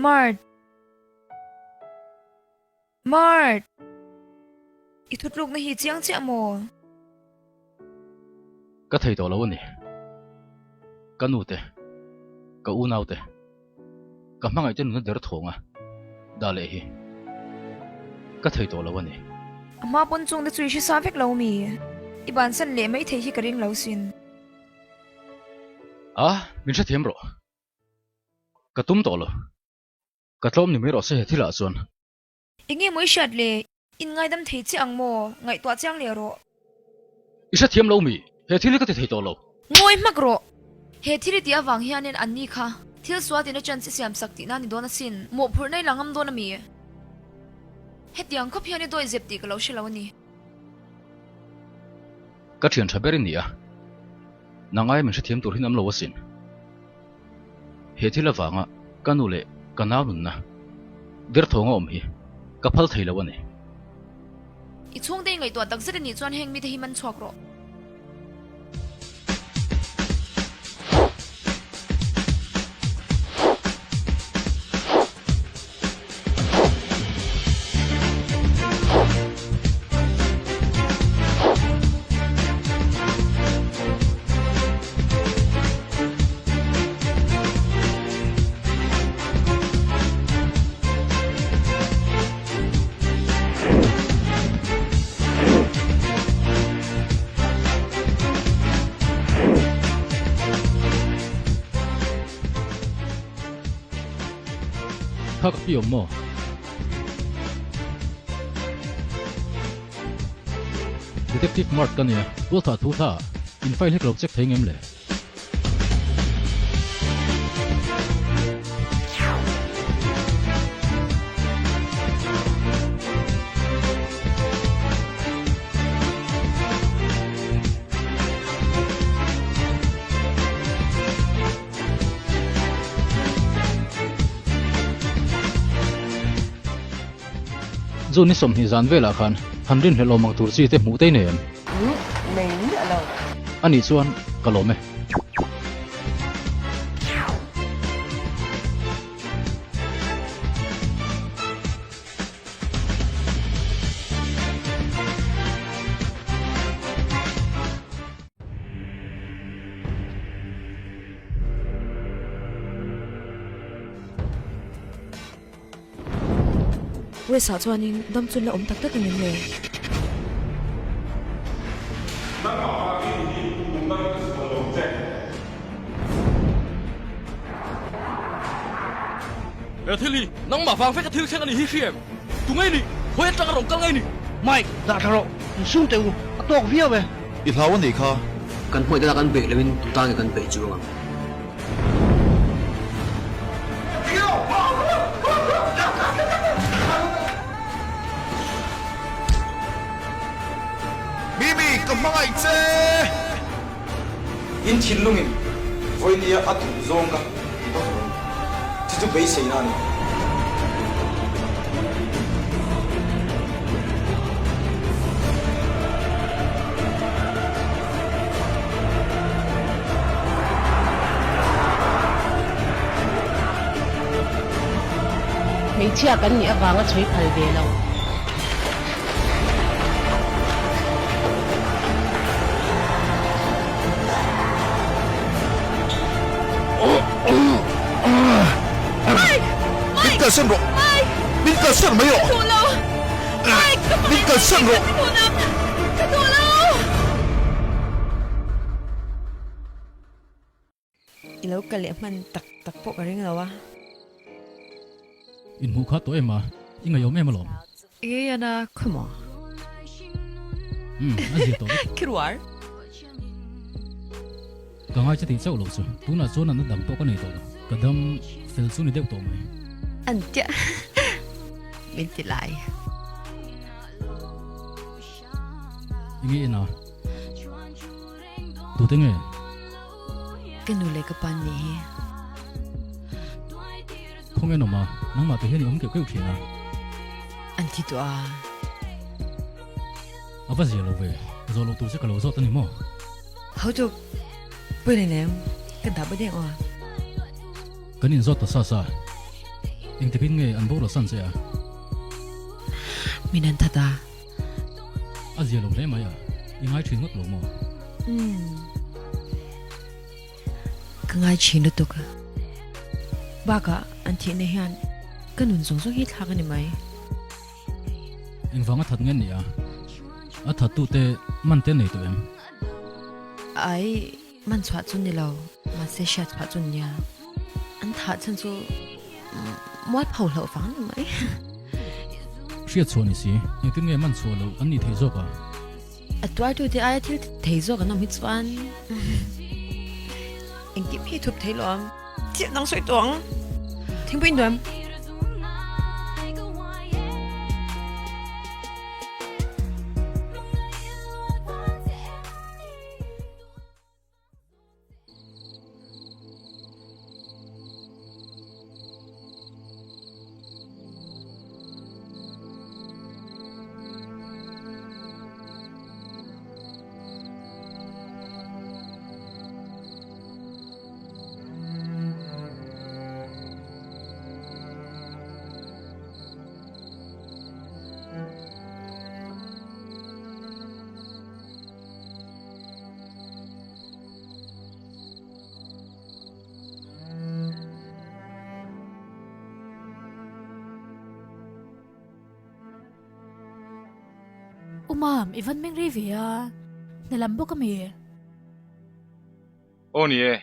Mart. Mart! I thutlukna hi chiang chiah maw? Ka thei tawh lo a ni. Ka nu te, ka unau te, ka hmangaih te nuna der thawng a dah leh hi ka thei tawh lo a ni. A hma pawn chungte chu i hre sa vek lo mi? I bansan leh mai thei hi ka ring lo sin. A, min hrethiam rawh. Ka tum tawh lo. Ka tlawm ni mai rawh se he thilah chuan. Enge maw i hriat le? In ngaidam thei chiah ang maw? Ngaihtuah chiang leh rawh. I hrethiam lo mi? He thil hi ka ti thei tawh lo. Ngawi hmak rawh. He thil i tih avang hianin an ni kha thil sual tina chance i siam sak tihna ni dawn asin. Mawhphurhna i la ngam dawn a mi? Hetiang khawp hian i dawi zep tih ka lo hre lo a ni. Ka thian tha ber i ni a, nang aia min hrethiam tur hi an awm lo asin. He thil avanga ka nu leh ka nau nunna derthawng a awm hi ka phal thei lo a ni. I chhungte i ngaihtuah tak zet a nih chuan heng mite hi man chhuak rawh. Kha ka pi awm maw? Detective Mark ka nia, tualthah thu thla ah in file hi ka lo check thei ngem le? June ni 20 zan velah khan han rinhlelh awm ang tur chi te hmuh te i nei em? Umm, nei miah lo. Anih chuan ka lawm e. West ah chuanin dam chu la awm tak tak a ngem le? Nangmah vang i nih hi kum dang ka chhuah lo che. He thil hi nangmah vang veka thil thleng a nih hi hria em? Tu ngei nih? Khawi atanga rawn kal ngei nih? Mike, dah thla rawh. Insum teh u, a tawk viau e. I hlau a nih kha. Kan hmuih deuh a kan beih loin tu tan nge kan beih chu ang. Mimi, ka hmangaih che! In thinlungin vawinia a duh zawng ka ti bawk lo. Chu chu beiseina a ni. Hmeichhia kan nih avanga chhui phal ve lo. Min kalsan rawh! Min kalsan mai rawh! Min kalsan rawh! I lo kal leh hman tak tak pawh ka ring lo a. Inhmuh kha tawh em a, i ngaihawm em alawm? Enge Yana, come on. Umm, a zia tawh vek. Khiruar. Ka ngai che tih chauh loh chu, tunah chuan natna dang pawh ka nei tawh lo, ka dam fel chu ni deuh tawh mai. An tia min ti lai. Enge en a? Tute nge? Ka nu leh ka pa an nih hi. Khaw nge nawm a, nangmah te hian i awm keuh keuh thin a. An thi tawh a. A va zia lo ve, zawh loh tur che ka lo zawt a ni maw? Ho chu pawi leh lem, ka dah ba deng aw. Kan inzawt ta sa sa, engtikin nge an boral san che a? Min an that a. A zia lo hle mai a, i ngai thin ngawt lo maw? Umm. Ka ngai thin lutuk a. Bakah an thihna hian ka nun zawng zawng hi thlak a ni mai. Engvanga that nge ni a? A thattute man te nei tawh em? Ai, man chhuah chu ni lo, mahse hriat chhuah chu nia. An thah chhan chu mualpho hlauh vang ni mai. Hriat chhuah ni si, engtin nge man chhuah loh an nih theih zawk a? A tuartute aia thil thei zawk an awm hi chuan engkim hi thup thei lo ang. Thil dang sawi tawh ang. Thingpui nuam. U Mam, i van meng rei ve a, hna lam bawk a mi? Aw ni e,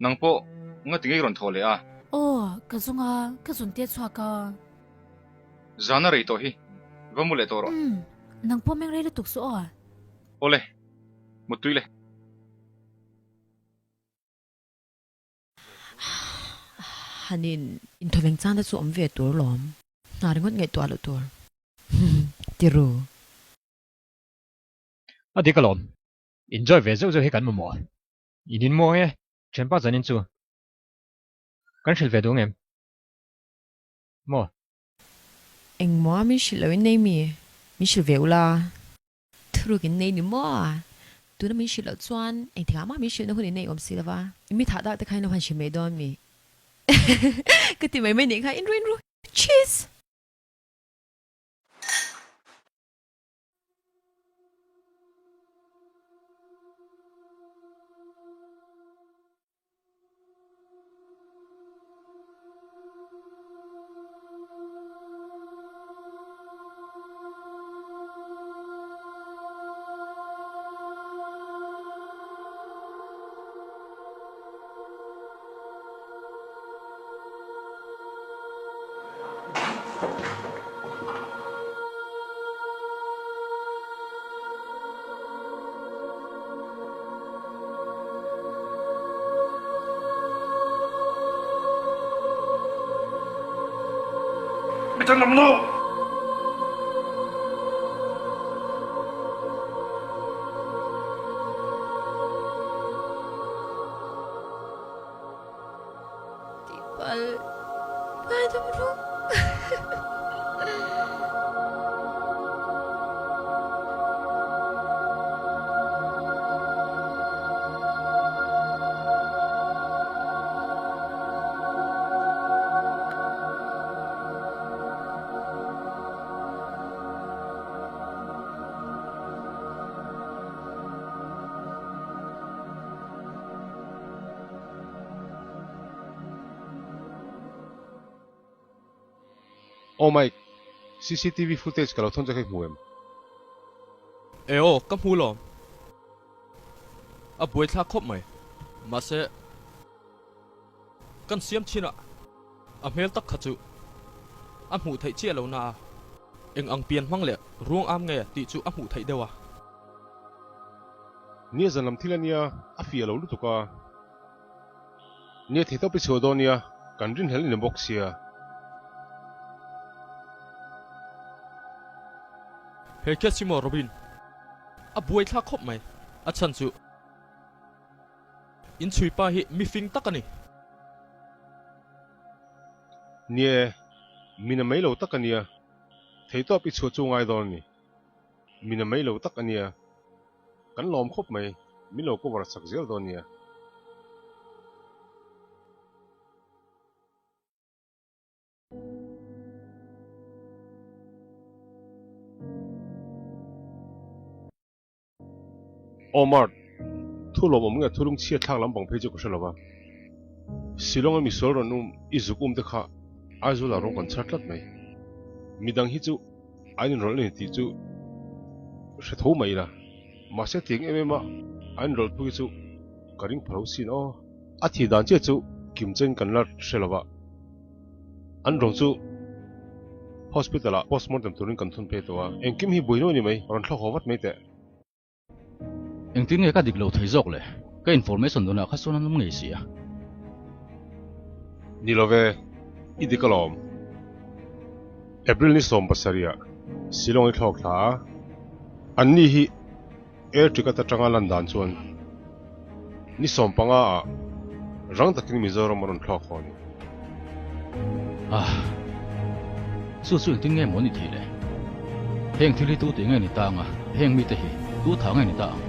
nang pawh ngati ngei rawn thaw leh a. Aw, ka zung a, ka zun te chhuak a. Zan a rei tawh hi, va mu leh tawh rawh. Umm, nang pawh meng rei lutuk suh aw. Awle, muttui le. Hanin inthawveng chang te chu awm ve tur lawm. Hna ringawt ngaihtuah loh tur. Ti ru. A dik alawm. Enjoy ve zeuh zeuh hi kan mamawh. In inmuang e, thianpa zanin chu. Kan hrilh ve duh ngem? Maw? Engmaw min hrilh loh in nei mi? Min hrilh ve ula. Thuruk in nei ni maw? Tuna min hrilh loh chuan engtikah mah min hrilhna hun in nei awm si lova. I mi thah dak te kha in lo han hrilh mai dawn mi? Ka ti mai mai nih kha, in ru in ru. Cheese! Tihpalh ngaidam rawh. Aw Mike, cctv footage ka lo thawn che kha i hmu em? E aw, ka hmu lawm. A buaithlak khawp mai. Mahse, kan siam chin a, a hmel tak kha chu a hmuh theih chiah lo na a, eng ang pian hmang leh ruang am nge tih chu a hmuh theih deuh a. Nia zan lam thil a nia, a fiah lo lutuk a. Nia thei tawp i chhuah dawn nia, kan rinhlel in bawk sia. He case hi maw Robin? A buaithlak khawp mai. A chhan chu inchhui pa hi mifing tak a ni. Nia, min a mai lo tak a nia. Thei tawp i chhuah chu ngai dawn a ni. Min a mai lo tak a nia. Kan lawm khawp mai, min lo cover chak zel dawn nia. Aw Mart, thu lawmawm nge thulung chhiat thlak lampang phei chu ka hre lo va. Shillong a misual rawn um i zuk um te kha Aizawl ah rawng kan chhar tlat mai. Midang hi chu An inrawlh a ni tih chu hre tho mai ila, mahse tiang em em a a inrawlh thu hi chu ka ring pha lo sin aw. A thih dan chiah chu kim chen kan la hre lo va, an ruang chu hospital ah postmortem turin kan thun phei tawh a, engkim hi buai nuai ni mai, rawn thlawk haw vat mai teh. Engtin nge ka dik lo thei zawk le? Ka information dawnah kha chuan an awm ngei si a. Ni lo ve, i dik alawm. April ni 70 ah Shillong i thlawk thla a, anni hi air ticket atanga lan dan chuan ni 15 ah rang takin Mizoram a rawn thlawk haw a ni. Ah, chu chu engtin nge maw ni thei le? Heng thil hi tu tih nge ni ta ang a, heng mite hi tu tha nge ni ta ang?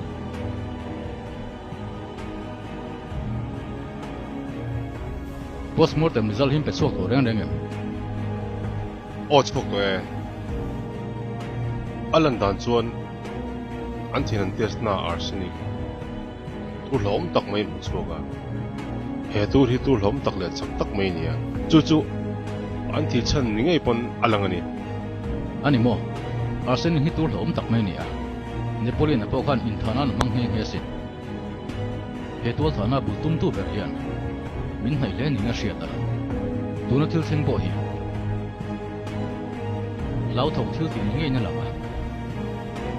Postmortem result hi in pe chhuak tawh reng reng em? Aw chhuak tawh e. A lan dan chuan an thin an test na arsenic. Tur hlauhawm tak mai hmu chhuak a, he tur hi tur hlauhawm tak leh chak tak mai a ni a, chu chu an thih chhan ni ngei pawn a lang a ni. A ni maw? Arsenic hi tur hlauhawm tak mai a ni a, Napoleon-a pawh khan inthahna an hmang nghe nghe asin. He tualthahna bul tumtu ber hian min hnaih hle niin a hriat a, tuna thil thleng pawh hi hlauthawng thil tih ni ngeiin a lang a.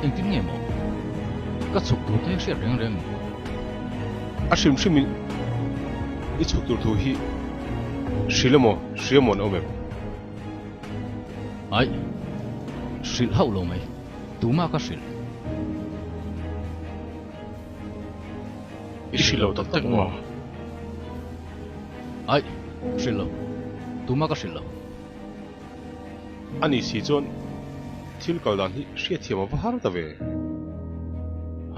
Engtin nge maw? Ka chhuk tur te hriat reng reng ni. A hrim hrim in i chhuk tur thu hi hrilh emaw hria maw an awm em? Aih, hrilh hauh lo mai. Tumah ka hrilh. I hrilh lo tak tak maw? Aih, hrilh lo. Tumah ka hrilh lo. A ni si chuan thil kal dan hi hriatthiam a va har ta ve.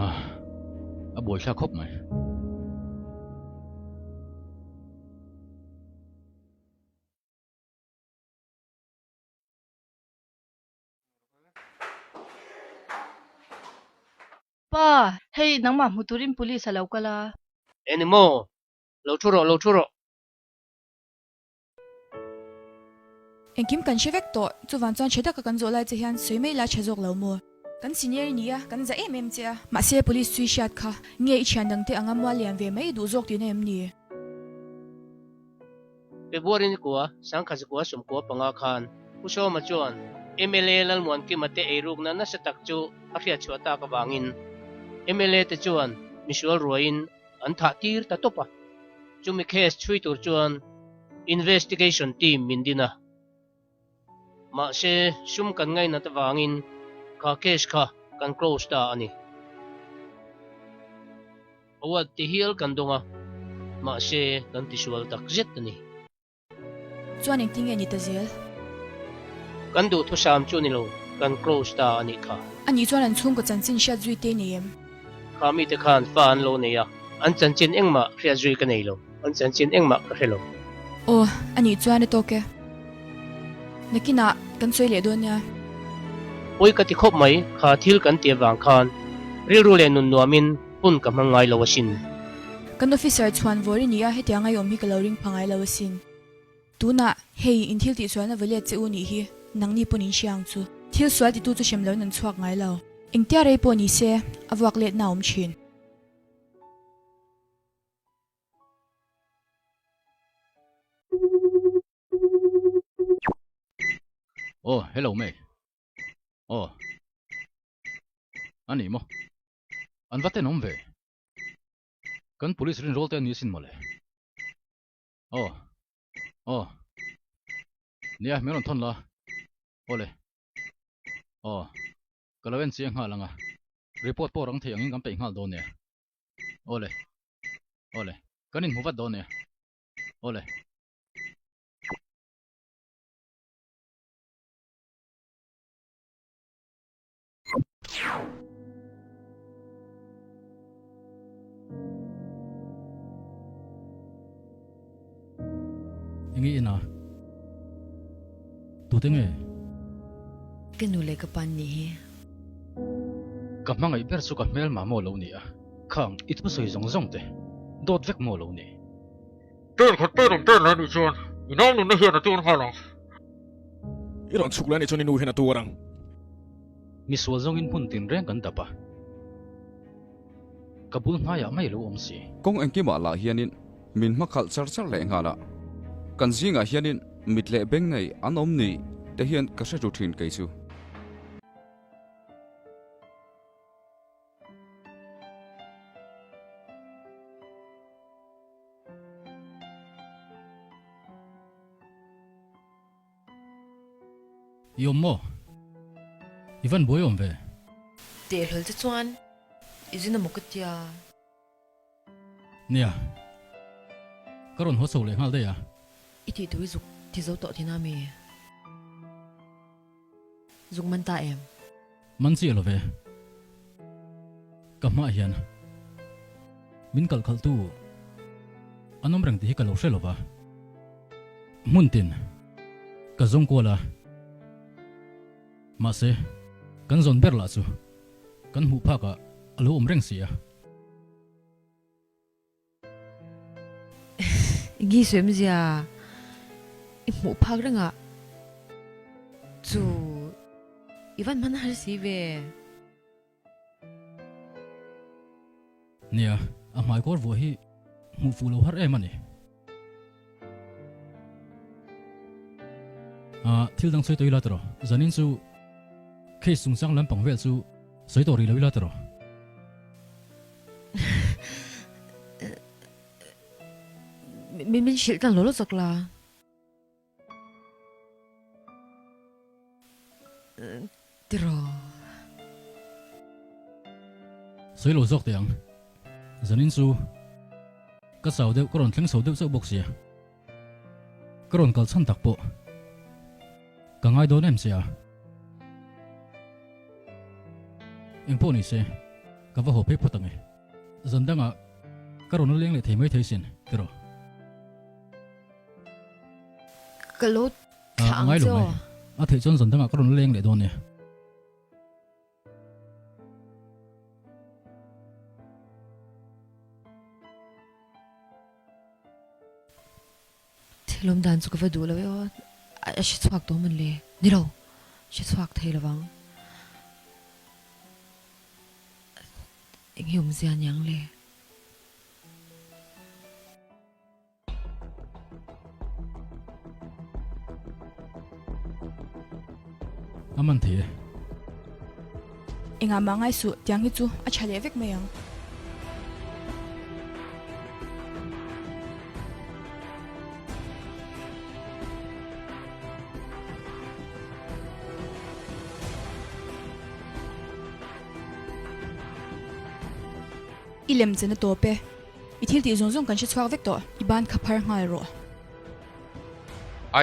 Ah, a buaithlak khawp mai. Pa, hei nangmah hmu turin police a lo kal a. Eng ni maw? Lo thu rawh, lo thu rawh. Engkim kan hre vek tawh, chuvang chuan tha taka kan zawh lai che hian sawi mai la tha zawk lo maw? Kan senior i ni a, kan za em em che a. Mahse police chhui hriat kha nge i thian dangte anga mual lian ve mai duh zawk tihna em ni? February ni kua, Sangkhazikua 15 khan Pu Sawma chuan mla Lalmuankima te eirukna nasa tak chu a hriatchhuah tak avangin mla te chuan misual ruaiin an thah tir ta tawp a, chumi case chhui tur chuan investigation team min din a, mahse sum kan ngainat avangin kha case kha kan close ta a ni. Award ti hial kan dawng a, mahse kan tisual tak zet a ni. Chuan engtin nge ni ta zel? Kan duhthusam chu ni lo, kan close ta a nih kha. A nih chuan an chhungkaw chanchin hriat zui te nei em? Kha mite khan fa an lo nei a, an chanchin engmah hriat zui ka nei lo, an chanchin engmah ka hre lo. Aw, a nih chuan a tawk e. Nakinah kan sawi leh dawn nia. Pawi ka ti khawp mai, kha thil kan ti avang khan rilru leh nun nuamin Hun ka hmang ngai lo asin. Kan officer chhuan vawr i ni a, hetiang a i awm hi ka lo ring pha ngai lo asin. Tunah, hei, in thil tih sualna va let che u nih hi, nangni pawn in hria ang chu. Thil sual titu chu hrem loin an chhuak ngai lo. Engtia rei pawh ni se, a vuak letna a awm thin. Aw, hello mate. Aw. A ni maw? An va tenawm ve. Kan police rinrawl te a ni asin mawle. Aw. Aw. Nia, min rawn thawn la. Awle. Aw. Ka lo en chiang nghal ang a. Report pawh rang thei angin kan peih nghal dawn nia. Awle. Awle. Kan inhmu vat dawn nia. Awle. Enge ina? Tute nge? Ka nu leh ka pa an nih hi. Ka hmangaih ber chu ka hmel mah maw lo ni a, khang i thusawi zawng zawng te dawt vek maw lo ni. Tel khat te rawn tel leh nih chuan i nau nunna hian a tuar nghal ang. I rawn chhuk leh anih chuan i nu hian a tuar ang. Misual zawngin hmun tinreng kan dap a. Ka bul hnaiah mai lo awm si. Kawng engkimah lah hianin min hmakhalh char char leh nghal a, kan zingah hianin mit leh beng nei an awm ni te hian ka hre ru thin kei chu. I awm maw? I van buai awm ve? Teh hlawl te chuan i zin a maw ka tia? Nia, ka rawn haw chho leh nghal daih a. I tih tur i zuk ti zo tawh thin a mi? Zuk man ta em? Man chiah lo ve. Ka hmaah hian min kalh khalhtu an awm reng tih hi ka lo hre lo va. Hmun tin ka zawng kual a. Mahse, kan zawn ber lah chu kan hmuh phakah a lo awm reng si a. Ngi Suemzia, i hmuh phak reng ah chu i van hman har si ve. Nia, a hmai kawr vuah hi hmuh fuh lo har em a ni. Ah, thil dang sawi tawh ila tawh, zanin chu case chungchang lampang vel chu sawi tawh rih lo ila tawh. Min min hrilh tlang lo lo chak la. Tiraw. Sawi lo zawk teh ang. Zanin chu ka chau deuh ka rawn thleng chho deuh chauh bawk sia. Ka rawn kal chhan tak pawh ka ngai dawn em che a. Engpawh ni se, ka va haw phei phawt ang e. Zan dangah ka rawn la leng leh thei mai thei sin, tiraw? Ka lo thlah ang che aw. A theih chuan zan dangah ka rawn la leng leh dawn e. Thilawm dan chu ka va duh lo e aw, a hre chhuak tawh mawn le? Ni lo, hre chhuak thei lo vang. Eng hi awmzia niang le? A man thei e. Engah mah ngai suh, tiang hi chu a tha leh vek mai ang. I lem chen a tawp e. I thil tih zawng zawng kan hre chhuak vek tawh. I ban kha phar nghal rawh.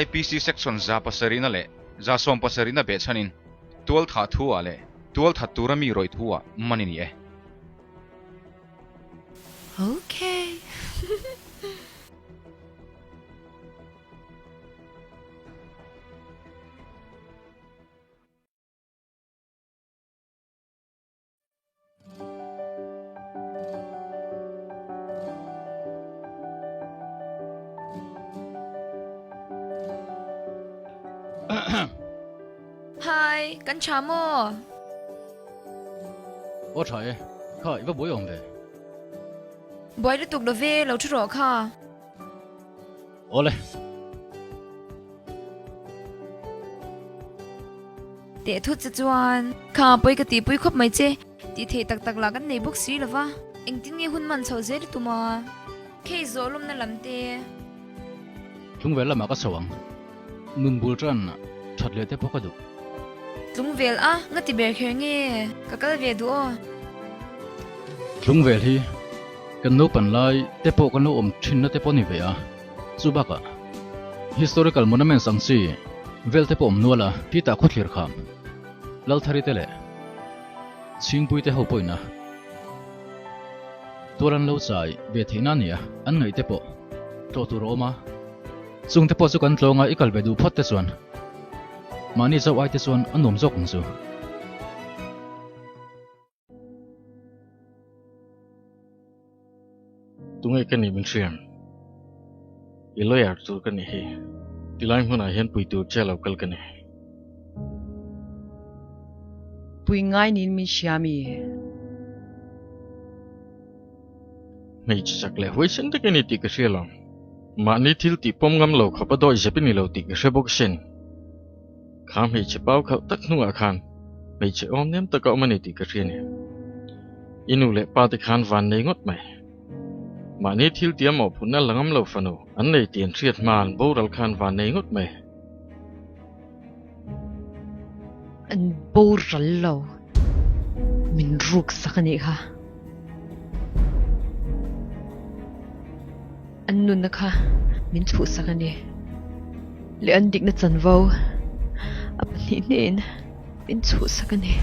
IPC Section 170 leh 170 behchhanin tualthah thu ah leh tualthat tura mi rawih thu ah man i ni e. Okay. Hi, kan tha maw? Aw tha e, kha i va buai awm ve. Buai lutuk lo ve, lo thu rawh kha. Awle. Teh thut che chuan. Kha pawi ka tihpui khawp mai che. Tih theih tak tak lah kan nei bawk si lo va. Engtin nge hun man chho zel i tum a? Khei zawh lawmna lam te. Tlungvel lamah ka chho ang. Nun bul tan that leh te pawh ka duh. Tlungvel a, nga ti ber kher nge? Ka kal ve duh aw. Tlungvel hi kan naupan lai te pawh kan lo awm thinna te pawh a ni ve a, chu bakah historical monuments ang chi vel te pawh awm nual a, titah khawthlir kham Lalthari te leh Chhingpui te ho pawhin a tual an lo chai ve theihna a ni a, an ngaih te pawh tlawh tur a awm a. Chungte pawh chu kan tlawnga i kal ve duh phawt te chuan mahni chauh ai te chuan a nuam zawk ang chu. Tunge ka nih min hriam? I lawyer tur ka nih hi. Tilai hmunah hian pui tur che lo kal ka ni. Pui ngai niin min hria mi? Hmeichhe chak leh huaisen tak i ni tih ka hria lo. Mahni thil tih pawm ngam lo khawp a dawi zep i ni lo tih ka hre bawk asin. Kha hmeichhe pau khalh tak hnungah khan hmeichhe awm nem tak a awm a ni tih ka hria ni. I nu leh pa te khan van nei ngawt mai. Mahni thil tia mawhphurhna la ngam lo fanu an nei tih an hriat hma an boral khan van nei ngawt mai. An boral lo. Min ruk sak a nih kha. An nunna kha min chhuhsak a ni. Leh an dikna chanvo a pahnih hnehin min chhuhsak a ni.